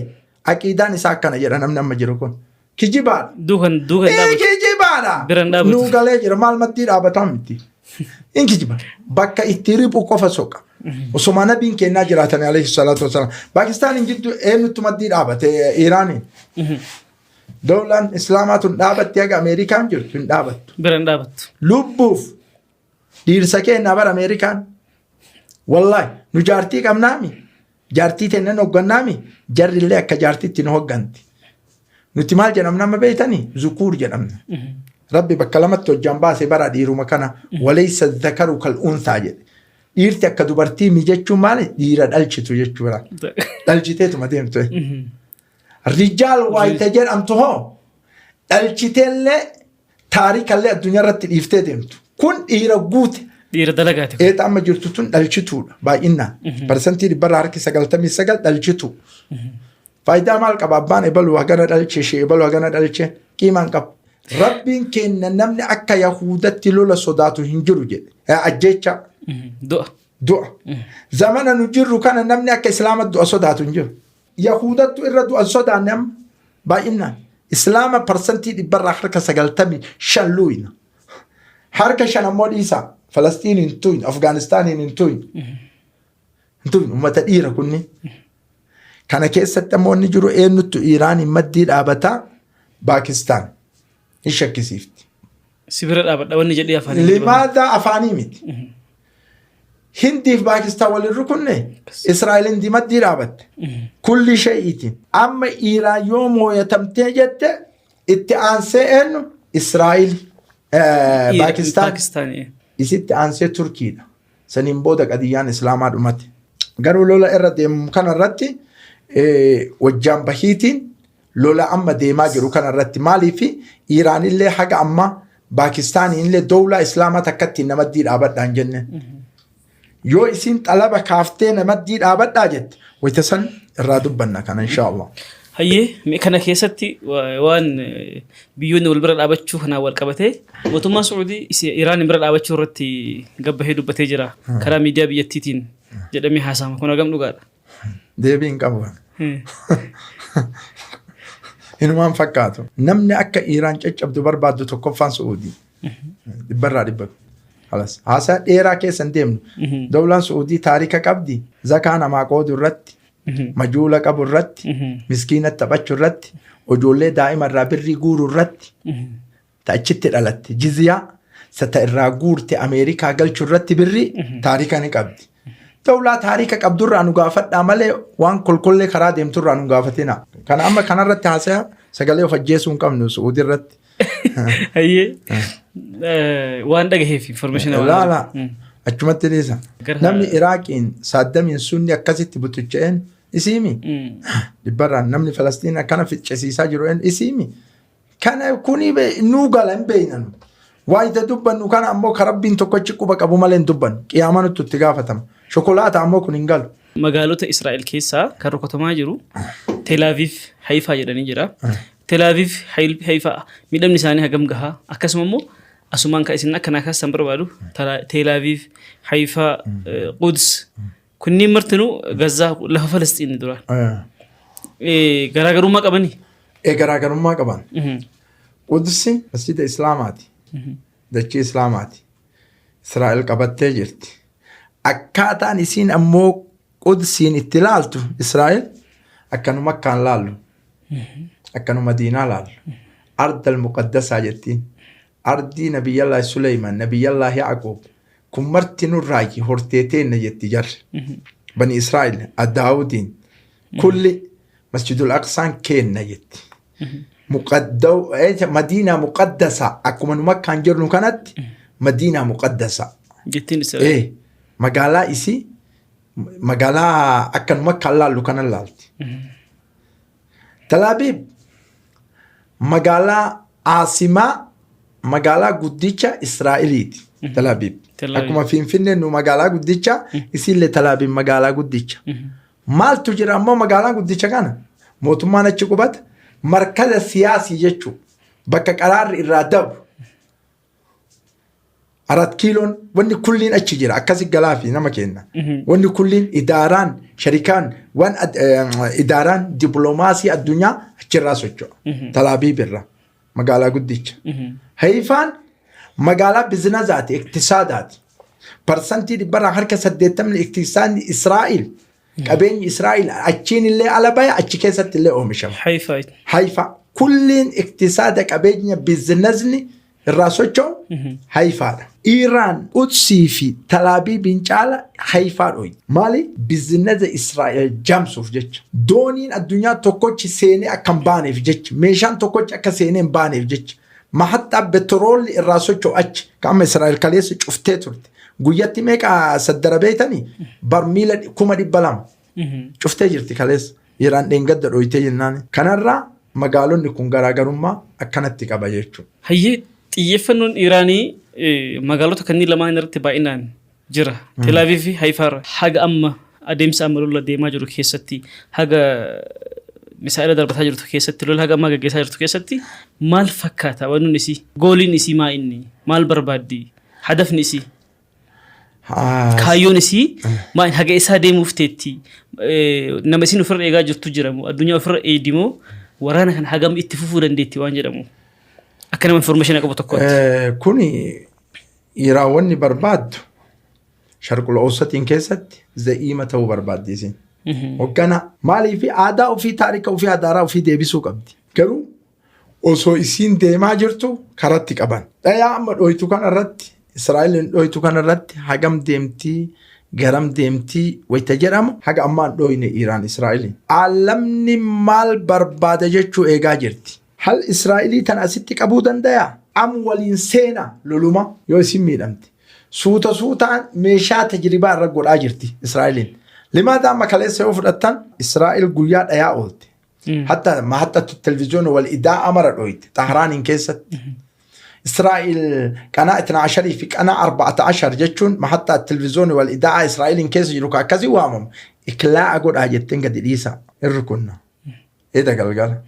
aqiidaan isaa akkana jedha namni amma jiru kun. Kijibaadha. Duukan duukan Ee dhaabatu. kijibaadha. Bira hin dhaabatu. Nuu galee jira maal maddii dhaabataa miti. In kijiba. Bakka itti riphu qofa soqa. Osuma nabiin kennaa jiraatan alayhi salaatu wasalaam. Paakistaan hin jiddu eenyutti maddii dhaabate Iraaniin. Dawlaan Islaamaa tun dhaabatti haga Ameerikaan jirtu hin dhaabattu. Bira hin dhaabattu. Lubbuuf dhiirsa kennaa bara Ameerikaan. Wallaahi nu jaartii qabnaami. Jaartii teenna nu hoggannaami jarri illee akka jaartitti nu hogganti. Nuti maal jedhamna amma beeytanii? Zukuur jedhamna. Rabbi bakka lamatti hojjaan baase bara dhiiruma kana waleysa dhakaru kal unsaa jedhe. Dhiirti akka dubartii mi jechuun maali? Dhiira dhalchitu jechuudha. Dhalchiteetuma deemtu. Rijaal waayita jedhamtu hoo dhalchiteellee taarikallee addunyaa irratti dhiiftee deemtu. Kun dhiira guute. Dhiira dalagaati. Eeta amma jirtu tun dhalchituudha baay'inaan. Parsantii dhibbarraa harki 99 dhalchitu. Faayidaa maal qaba abbaan ebalu hagana dhalche ishee ebalu hagana dhalche qiimaan qabu. Rabbiin kenna namni akka Yahuudatti lola sodaatu hin jiru jedhe. Ajjeecha Du'a. du'a. Zamana nu jirru kana namni akka Islaama du'a sodaatu hin jiru. Yahuudattu irra du'a hin sodaanne amma baay'inaan. Islaama parsantii dhibbarraa harka 95 luuyna. Harka shan ammoo dhiisaa. Falastiin hin tuyin, Afgaanistaaniin hin tuyin. Hin tuyin uummata dhiira kunni. Kana keessatti ammoo inni jiru eenyuttu Iiraaniin maddii dhaabataa Paakistaan hin shakkisiifti. Si bira dhaabadha wanni jedhee afaanii. Limaadaa afaanii miti. Hindiif Paakistaan waliin rukunne Israa'el Hindii maddii dhaabatte. Kulli shay'iitiin. Amma Iiraan yoo mooyatamtee jette itti aansee eenyu Israa'el Paakistaan Paakistaan. isitti aansee Turkiidha. Saniin booda qadiyyaan Islaamaa dhumate. Garuu lola irra deemu kana irratti wajjaan bahiitiin lola amma deemaa jiru kana irratti maaliif Iiraanillee haga amma Paakistaaniinillee dowlaa Islaamaa takkatti namaddii dhaabadhaan jenne. Yoo isiin xalaba kaaftee namaddii dhaabadhaa jette wayita san irraa dubbanna kana inshaallah. Hayyee mee kana keessatti waan biyyoonni wal bira dhaabachuu kanaan wal qabatee mootummaan Su'uudii Iraan bira dhaabachuu irratti gabbahee dubbatee jira karaa miidiyaa biyyattiitiin jedhamee haasa'ama kun hagam dhugaadha? Deebii hin qabu. Inumaan fakkaatu. Namni akka Iraan caccabdu barbaaddu tokkoffaan Su'uudii. Dhibbarraa dhibba. Halas. Haasaa dheeraa keessa hin deemnu. Dawlaan Su'uudii taarika qabdi. Zakaa namaa qoodu irratti, majuula qabu irratti, miskiina taphachuu irratti, ijoollee daa'ima irraa birrii guuru irratti, ta achitti dhalatte jizyaa sa ta irraa guurte Ameerikaa galchuu irratti birrii taarika ni qabdi. Dawlaa taarika qabdurraa nu gaafadhaa malee waan kolkollee karaa deemturraa nu gaafatina. Kana amma kanarratti haasaya sagalee of ajjeesuu hin qabnu Su'uudii irratti. Hayyee. Waan dhagaheef information waan Laala achumatti dhiisa. Namni Iraaqiin Saaddamiin sunni akkasitti butucha'een isiimi. Dhibbarraan namni Falastiin akkana ficcisiisaa jiru een isiimi. Kana kuni nuu gala hin beekna nu. Waayita dubbannu kana ammoo ka Rabbiin tokkochi quba qabu malee hin dubbannu. Qiyaama nutti itti gaafatama. Shokolaata ammoo kun hin galu. Magaalota Israa'el keessaa kan rukutamaa jiru Tel Aviv, Haifaa jedhanii jira. Tel Aviv, Haifaa miidhamni isaanii hagam gahaa? Akkasuma immoo asumaan kan isin akkanaa kaastan barbaadu Tel Aviv, Haifaa, Quds kunniin martinuu Gazaa lafa Falasxiin duraan. Garaagarummaa qabanii? Garaagarummaa qaban. Qudsi masjida Islaamaati. Dachii Islaamaati. Israa'el qabattee jirti. Akkaataan isiin ammoo Qudsiin itti laaltu Israa'el akkanuma akkaan laallu. Akkanuma diinaa laallu. Ardal muqaddasaa jettiin. Ardii Nabiyyallaahi Suleyman, Nabiyyallaahi Yaqoob. Kun marti nurraayyi hortee teenna jetti jarri. Bani Israa'el Daawudiin. Kulli Masjidul Aqsaan keenna jetti. Muqaddaw Madiinaa muqaddasaa akkuma nu makkaan jirnu kanatti Madiinaa muqaddasaa. Jettiin Israa'el. Magaalaa isii magaalaa akka nu makkaan laallu kanan laalti. Talaabiib magaalaa Aasimaa magaalaa guddicha Israa'eliiti. Talaabiib. Tel Aviv. Akkuma Finfinneen nu magaalaa guddicha isiillee Talaabiib magaalaa guddicha. Maaltu jira ammoo magaalaa guddicha kana mootummaan achi qubata markaza siyaasii jechuun bakka qaraarri irraa dabu Arat kiiloon wanni kulliin achi jira akkasi galaafi nama kenna. Wanni kulliin idaaraan sharikaan waan idaaraan dippiloomaasii addunyaa achirraa socho'a. Talaabiib irraa magaalaa guddicha. Hayifaan magaalaa bizinazaati iktisaadaati. Parsantii dhibbarraa harka 80 iktisaadni Israa'el qabeenyi Israa'el achiin illee ala baya achi keessatti illee oomishama. Hayifaa. Haifa kulliin iktisaada qabeenya biizinazni irraa socho'u Haifaadha. Iiraan Qudsii fi Talaabiibiin caala Haifaa dhoyti. Maali? Biizinaza Israa'el jaamsuuf jecha. Dooniin addunyaa tokkochi seenee akka hin baaneef jecha. Meeshaan tokkochi akka seenee hin baaneef jecha. Mahaxxaa petroolli irraa socho'u achi. Kan amma Israa'el kaleessa cuftee turte. Guyyatti meeqa saddara beektanii? Barmiila 200,000. Cuftee jirti kaleessa. Iraan dheengadda dhoytee jennaan. Kanarraa magaalonni kun garaagarummaa akkanatti qaba jechuudha. Hayyee xiyyeeffannoon Iraanii magaalota kanneen lamaan irratti baay'inaan jira. Tel Aviv fi Haifaa irra. Haga amma adeemsa amma lola deemaa jiru keessatti haga misaa'ila darbataa jirtu keessatti lola haga ammaa gaggeessaa jirtu keessatti maal fakkaata wanni isii gooliin isii maa inni maal barbaaddi hadafni isii kaayyoon isii maal haga isaa deemuuf teetti nama isin ofirra eegaa jirtu jira moo addunyaa ofirra eegdi moo waraana kana hagam itti fufuu dandeetti waan jedhamu akka nama information qabu tokkotti. Kuni Iraan wanni barbaaddu sharqul awsatiin keessatti za'iima ta'uu barbaaddi isin. Hoggana maaliif aadaa ofii taarika ofii adaaraa ofii deebisuu qabdi. Garuu osoo isiin deemaa jirtu karatti qaban. Dhayaa amma dhoytu kanarratti Israa'eliin dhoytu kanarratti hagam deemtii garam deemtii wayita jedhamu haga ammaan dhoyne Iraan Israa'eliin. Aalamni maal barbaada jechuu eegaa jirti. Hal Israa'elii tana asitti qabuu dandayaa? Am waliin seena loluma yoo isin miidhamte. Suuta suutaan meeshaa tajribaa irra godhaa jirti Israa'eliin. Limaata amma kaleessa yoo fudhattan Israa'el guyyaa dhayaa oolte. Hatta mahaxxatu televizyoona wal idaa amara dhoyte Xahraaniin keessatti. Israa'el qanaa itna asharii fi qanaa arba'ata ashar jechuun mahaxxaa televizyoona wal idaa Israa'eliin keessa jiru ka akkasii waamamu. Iklaa'a godhaa jetteen gadi dhiisa. Irri kunna. Eda galgala.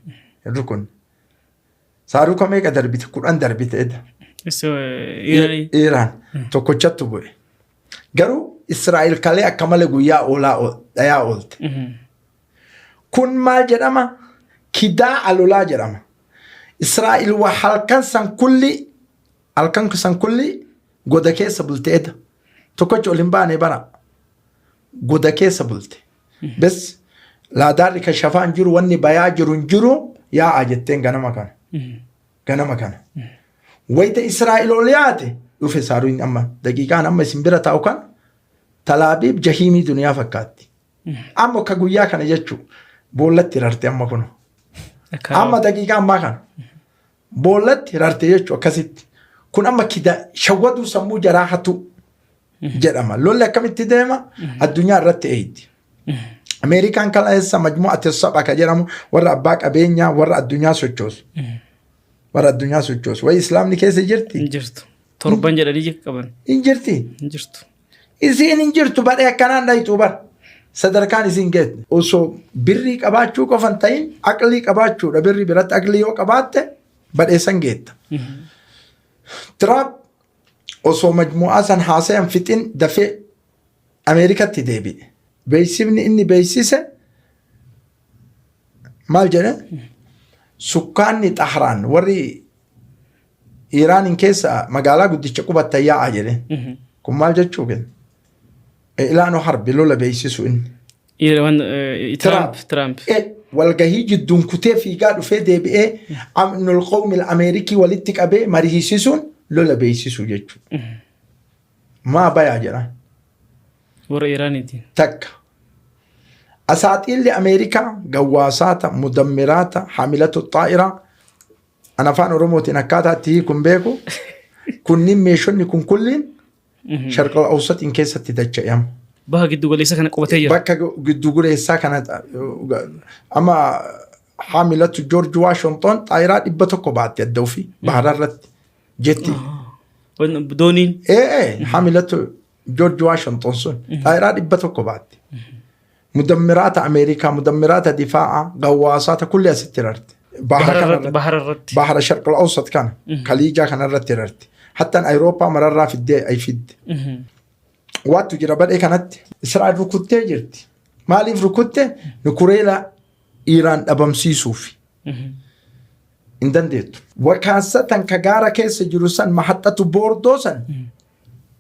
Irri kun. Saaruka meeqa darbite? 10 darbite eda. Iraan tokkochattu bu'e. Garuu Israa'el kalee akka malee guyyaa oolaa dhayaa oolte. Kun maal jedhama? Kidaa alolaa jedhama. Israa'el waa halkan san kulli Halkan san kulli goda keessa bulte eda. Tokkochi ol hin baane bara. Goda keessa bulte. Bes laadaarri kan shafaan jiru wanni bayaa jiru hin jiru yaa'a jetteen ganama kana. Ganama kana. Wayita Israa'el ol yaate dhufe saaruun amma daqiiqaan amma isin bira taa'u kan Talaabiib jahiimii duniyaa fakkaatti. Amma akka guyyaa kana jechuu boollatti rarte amma kun. Amma daqiiqaa ammaa kana. Boollatti rarte jechuu akkasitti. Kun amma kida shawwaduu sammuu jaraa hatu jedhama. Lolli akkamitti deema? Addunyaa irratti eeydi. Ameerikaan kaleessa majmu'ate sab'a ka jedhamu warra abbaa qabeenyaa warra addunyaa sochoosu. Warra addunyaa sochoosu. Wayi islaamni keessa jirti? Hin jirtu. Torban jedhanii qaban. Hin jirti. Hin jirtu. Isiin hin jirtu badhee akkanaan dhayxuu bar. Sadarkaan isiin geette. Osoo birrii qabaachuu qofa hin ta'in aqlii qabaachuudha. Birrii biratti aqlii yoo qabaatte badheessan geetta. Tiraamp osoo majmu'aa san haasayan fixin dafee Ameerikatti deebi'e. Beeksifni inni beeksise maal jedhe? Sukkaanni Xahraan warri Iraaniin keessa magaalaa guddicha qubattan yaa'a jedhe. Kun maal jechuu kenna? Ilaanoo harbi lola beeksisu inni. Tiraamp. Tiraamp. Walgahii jidduun kutee fiigaa dhufee deebi'ee amnul qawmil Ameerikii walitti qabee mariisisuun lola beeksisuu jechuudha. Maa bayaa jedhaan. Warra Iraaniitiin. Takka. Asaaxiilli Ameerikaa gawwaasaata, mudammiraata, hamilatu xaa'iraa an afaan Oromootiin akkaataa itti hiiku hin beeku. Kunniin meeshonni kun kulliin sharqal awsaxiin keessatti dacha'ama. Baha giddu galeessa kana qubatee jira. Bakka giddu galeessaa kana amma haamilatu Joorji Waashington xaayiraa 100 baatte adda ofii bahara irratti jetti. Dooniin. Ee haamilatu Joorji Waashington sun xaayiraa 100 baatte. Mudammiraata Ameerikaa, mudammiraata difaa'a, gawwaasaata kulli asitti rarte. Bahara kanarratti. Bahara irratti. Bahara Sharqul Awsat kana, Kaliijaa kanarratti rarte. Hattaan Awurooppaa mararraa fiddee ay fidde. Waattu jira badhee kanatti. Israa'el rukuttee jirti. Maaliif rukutte? Nukureela Iiraan dhabamsiisuuf. Hin dandeettu. Wakaassatan ka gaara keessa jiru san mahaxxatu boordoo san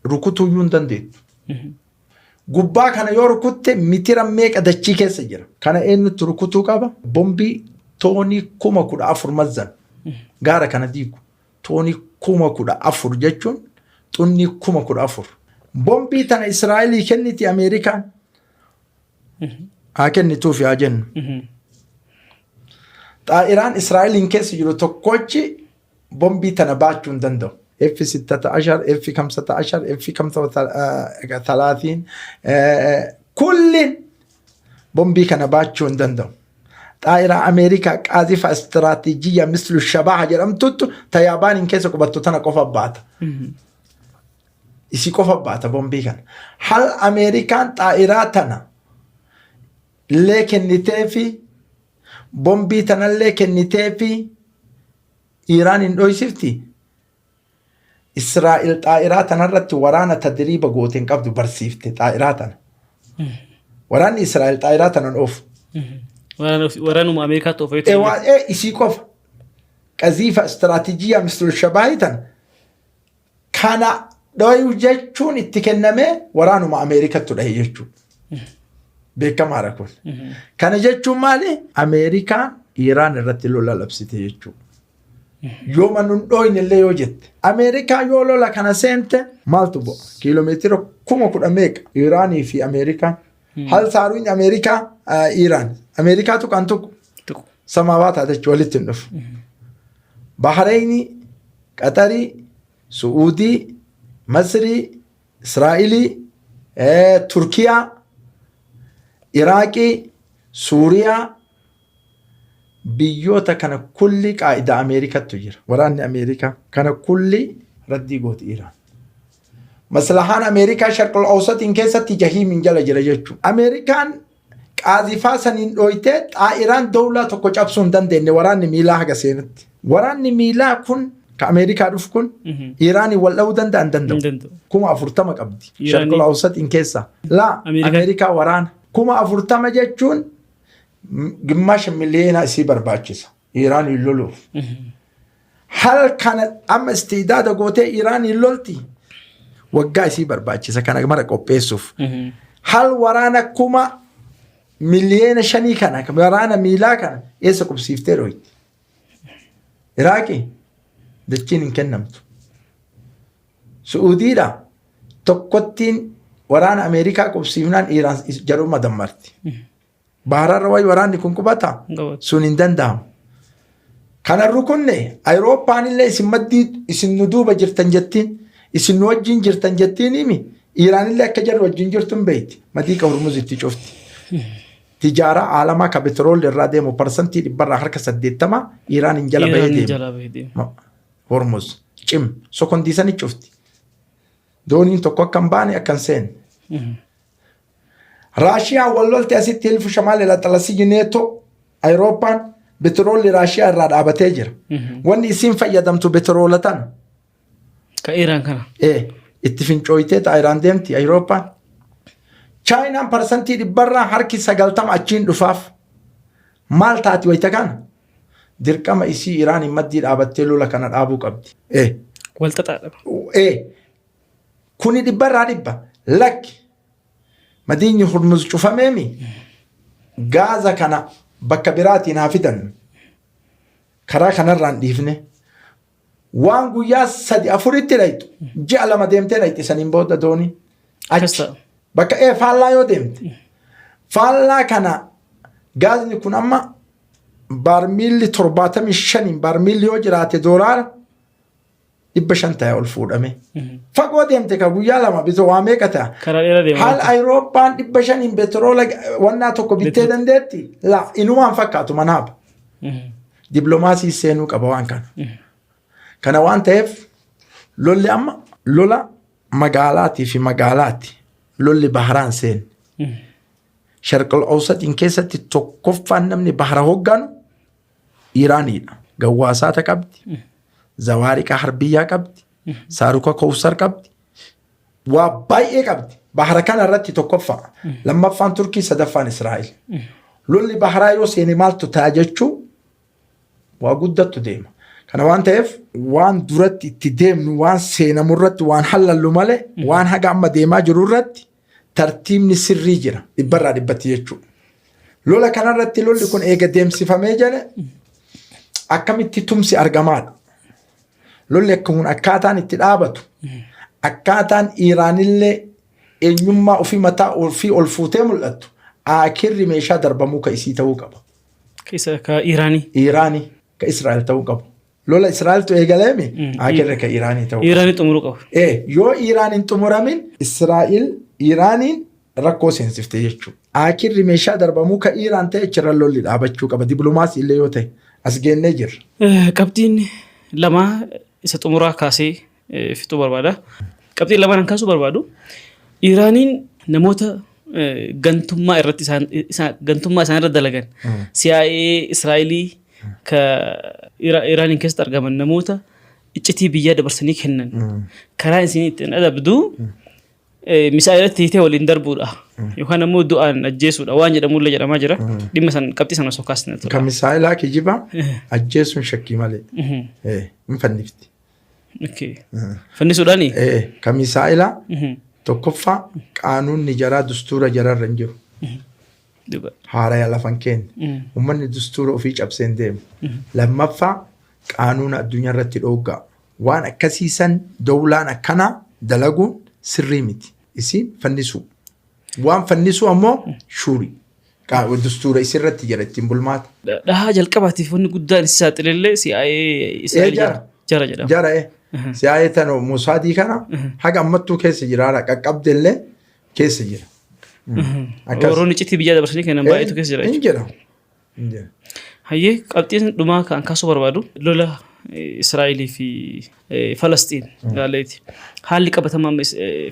rukutuuyyuu hin dandeettu. Gubbaa kana yoo rukutte mitira meeqa dachii keessa jira. Kana eenyutti rukutuu qaba? Bombii toonii 14,000 mazzan. Gaara kana diigu. Toonii 14,000 jechuun xunnii 14,000. Bombii tana Israa'elii kenniti Ameerikaan. Haa kennituufi haa jennu. Xaa'iraan Israa'eliin keessa jiru tokkochi bombii tana baachuu hin danda'u. F sittata ashar, F kamsata ashar, F kamsa talaatiin kulliin bombii kana baachuu hin danda'u. Xaa'iraa Ameerikaa qaazifa istiraatiijiyyaa mislu shabaha jedhamtuttu ta Yaabaaniin keessa qubattu tana qofa baata. Isii qofa baata bombii kana. Hal Ameerikaan xaa'iraa tana illee kenniteefi bombii tanallee kenniteefi Iiraan hin dhoysifti? Israa'el xaa'iraa tanarratti waraana tadriiba goote hin qabdu barsiifte xaa'iraa tana. Waraanni Israa'el xaa'iraa tanan oofu. Waraanuma Ameerikaatti oofa yoo ta'e. Ee isii qofa. Qaziifa istiraatijiyaa Mr. Shabaayi tana. Kana dhoyu jechuun itti kennamee waraanuma Ameerikattu dhahe jechuudha. Beekamaadha kun. Kana jechuun maali? Ameerikaan Iiraan irratti lola labsite jechuudha. Yooma nun dhooyne illee yoo jette. Ameerikaan yoo lola kana seente maaltu bu'a? Kiiloomeetira 10,000 meeqa Iiraanii fi Ameerikaan? Hal saaruun Ameerikaa Iiraan. Ameerikaatu kan tuqu. Tuqu. Samaawaa taate jechuudha walitti hin dhufu. Bahareenii, Qaxarii, Su'uudii, Masrii, Israa'ilii, Turkiyaa, Iraaqii, Suuriyaa biyyoota kana kulli qaa'idaa Ameerikattu jira. Waraanni Ameerikaa kana kulli raddii gooti Iraan. Maslahaan Ameerikaa Sharqul Awsatiin keessatti jahiimiin jala jira jechuudha. Ameerikaan qaazifaa saniin dhooytee xaa'iraan dowlaa tokko cabsuu hin dandeenye waraanni miilaa haga seenutti. Waraanni miilaa kun ka Ameerikaa dhufu kun Iraaniin wal dha'uu danda'a hin danda'u. Hin danda'u. 40,000 qabdi. Iraanii- Sharqul Awsatiin keessaa. Laa Ameerikaa- Ameerikaa waraana. 40,000 jechuun gimmaasha miliyoona isii barbaachisa. Iraaniin loluuf. Hal kana amma istiidaada gootee Iraaniin lolti. Waggaa isii barbaachisa kana mara qopheessuuf. Hal waraana 5,000,000 kana waraana miilaa kana eessa qubsiiftee dhoyti? Iraaqii dachiin hin kennamtu. Su'uudiidha tokkottiin waraana Ameerikaa qubsiifnaan Iraan jaruma dammarti. Bahararra wayi waraanni kun qubata sun hin danda'amu. Kana rukunne Awurooppaan illee isin maddii isin nu duuba jirtan jettiin isin nu wajjin jirtan jettiin himi Iraan illee akka jarri wajjin jirtu hin beekti. Madiiqa Hormuz itti cufti. Tijaaraa aalamaa ka petroolli irraa deemu 80% Iraan hin jala bahee Iraan deema. jalaa bahee deema. Hormuz cim sokondii sani cufti. Dooniin tokko akka hin baane akka hin seenne. Raashiyaan wal lolte asitti hilfu shamaal ilaxalasiyyi neetoo Awurooppaan petroolli Raashiyaa irraa dhaabatee jira. Wanni isiin fayyadamtu petroola tana. Ka Iraan kana. Itti fincooytee ta'a Iraan deemti Awurooppaan. Chaayinaan 90% achiin dhufaaf. Maal taati wayita kana? Dirqama isii Iraan hin maddii dhaabattee lola kana dhaabuu qabdi. Wal xaxaadha. Kuni 100% lakki. Madiinyi Hormuz cufameemi gaaza kana bakka biraatiin haa fidannu. Karaa kanarraan dhiifne waan guyyaa sadi afuritti dhayxu ji'a 2 deemtee dhayxi saniin booda doonii. Akkas Achi ta'a. bakka faallaa yoo deemte faallaa kana gaazni kun amma baarmiilli 75 baarmiilli yoo jiraate doolaara 500 ta'e ol fuudhame. Fagoo deemte ka guyyaa 2 bitoo waa meeqa ta'a? Karaa dheeraa deema. Haal Awurooppaan 500 petroola wannaa tokko bittee dandeetti? La inumaan fakkaatu manaaba. Dippiloomaasii seenuu qaba waan kana. Kana waan ta'eef lolli amma lola magaalaatii fi magaalaati. Lolli baharaan seenne. Sharqal Awsatiin keessatti tokkoffaan namni bahara hoogganu Iraaniidha. Gawwaasaata qabdi. Zawaariqa harbiyyaa qabdi. Saaruka Kowsar qabdi. Waa baay'ee qabdi. Bahara kana irratti tokkoffaa. Lammaffaan Turkii, sadaffaan Israa'el. Lolli baharaa yoo seene maaltu ta'a jechuu waa guddattu deema. Kana waan ta'eef waan duratti itti deemnu waan seenamu irratti waan hallallu malee waan haga amma deemaa jiru irratti tartiibni sirrii jira 100% jechuudha. Lola kanarratti lolli kun eega deemsifamee jedhe akkamitti tumsi argamaadha. Lolli kun akkaataan itti dhaabatu akkaataan Iraanillee eenyummaa ofii mataa ofii ol fuutee mul'attu akirri meeshaa darbamuu ka isii ta'uu qaba. Isa ka Iraanii. Iraanii ka Israa'el ta'uu qabu. Lola Israa'eltu eegaleemi akirri ka Iraanii ta'uu qaba. Iraanii xumuruu qaba. Yoo Iraan hin xumuramin Israa'el Iraaniin rakkoo seensifte jechuudha. Akirri meeshaa darbamuu ka Iraan ta'e achirra lolli dhaabachuu qaba. Dippiloomaasii illee yoo ta'e as geennee jirra. Qabxiin lama isa xumuraa kaasee fixuu barbaada. Qabxiin lamaan kaasuu barbaadu Iraaniin namoota gantummaa irratti isaan gantummaa isaan irra dalagan CIA Israa'elii ka Iraaniin keessatti argaman namoota iccitii biyyaa dabarsanii kennan karaa isin ittiin adabdu misaa'ilatti hiitee waliin darbuudha yookaan ammoo du'aan ajjeesuudha waan jedhamullee jedhamaa jira. Dhimma san qabxii sana osoo kaasne ture. Kan misaa'ilaa kijiba ajjeesuun shakkii malee. Hin fannifti. Fannisuudhaani? Kan misaa'ilaa tokkoffaa qaanuunni jaraa dustuura jararra hin jiru. Haaraya lafa hin kenne. Uummanni dustuura ofii cabsee hin deemu. Lammaffaa qaanuuna addunyaa irratti dhooggaa. Waan akkasiisan dowlaan akkanaa dalaguun sirrii miti. Isiin fannisuu. Waan fannisuu ammoo shuurii. Dustuura isirratti jira ittiin bulmaata. Dhahaa jalqabaatiif wanni guddaan isa saaxilellee CIA Israa'el jara. jara jedhama. Jara CIA tan Mosaadii kana haga ammattuu keessa jira qaqqabdellee keessa jira. Akkas. Warroonni iccitii biyyaa dabarsanii kennan baay'eetu keessa jira Hin jira. Hin jira. Hayyee qabxiin dhumaa kan kaasuu barbaadu lola Israa'elii fi Falasxiin ilaaleeti. Haalli qabatamaa amma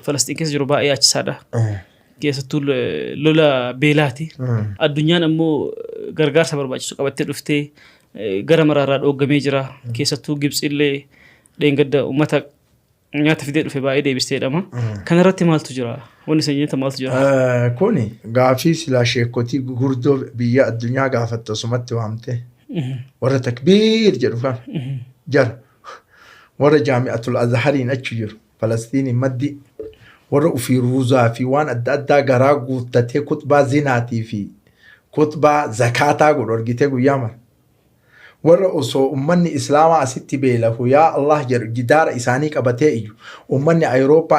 Falasxiin keessa jiru baay'ee yaachisaadha. Keessattuu lola beelaati. Addunyaan ammoo gargaarsa barbaachisu qabattee dhuftee gara maraarraa dhooggamee jira. Keessattuu Gibxiillee dheengadda uummata nyaata fidee dhufe baay'ee deebistee jedhama. Kanarratti maaltu jira? Wanni isin nyaata maaltu jira? Kuni gaafii silaa sheekotii gurguddoo biyya addunyaa gaafatte osumatti waamte warra takbiir jedhu kana jara Warra Jaami'atul Azhariin achi jiru Falastiiniin maddi, warra ufii ruuzaa fi waan adda addaa garaa guuttatee kutbaa zinaatii fi kutbaa zakaataa godhu argitee guyyaa mara. Warra osoo ummanni Islaamaa asitti beelahu yaa Allah jedhu jidaara isaanii qabatee iyyu. Ummanni Ayirooppaa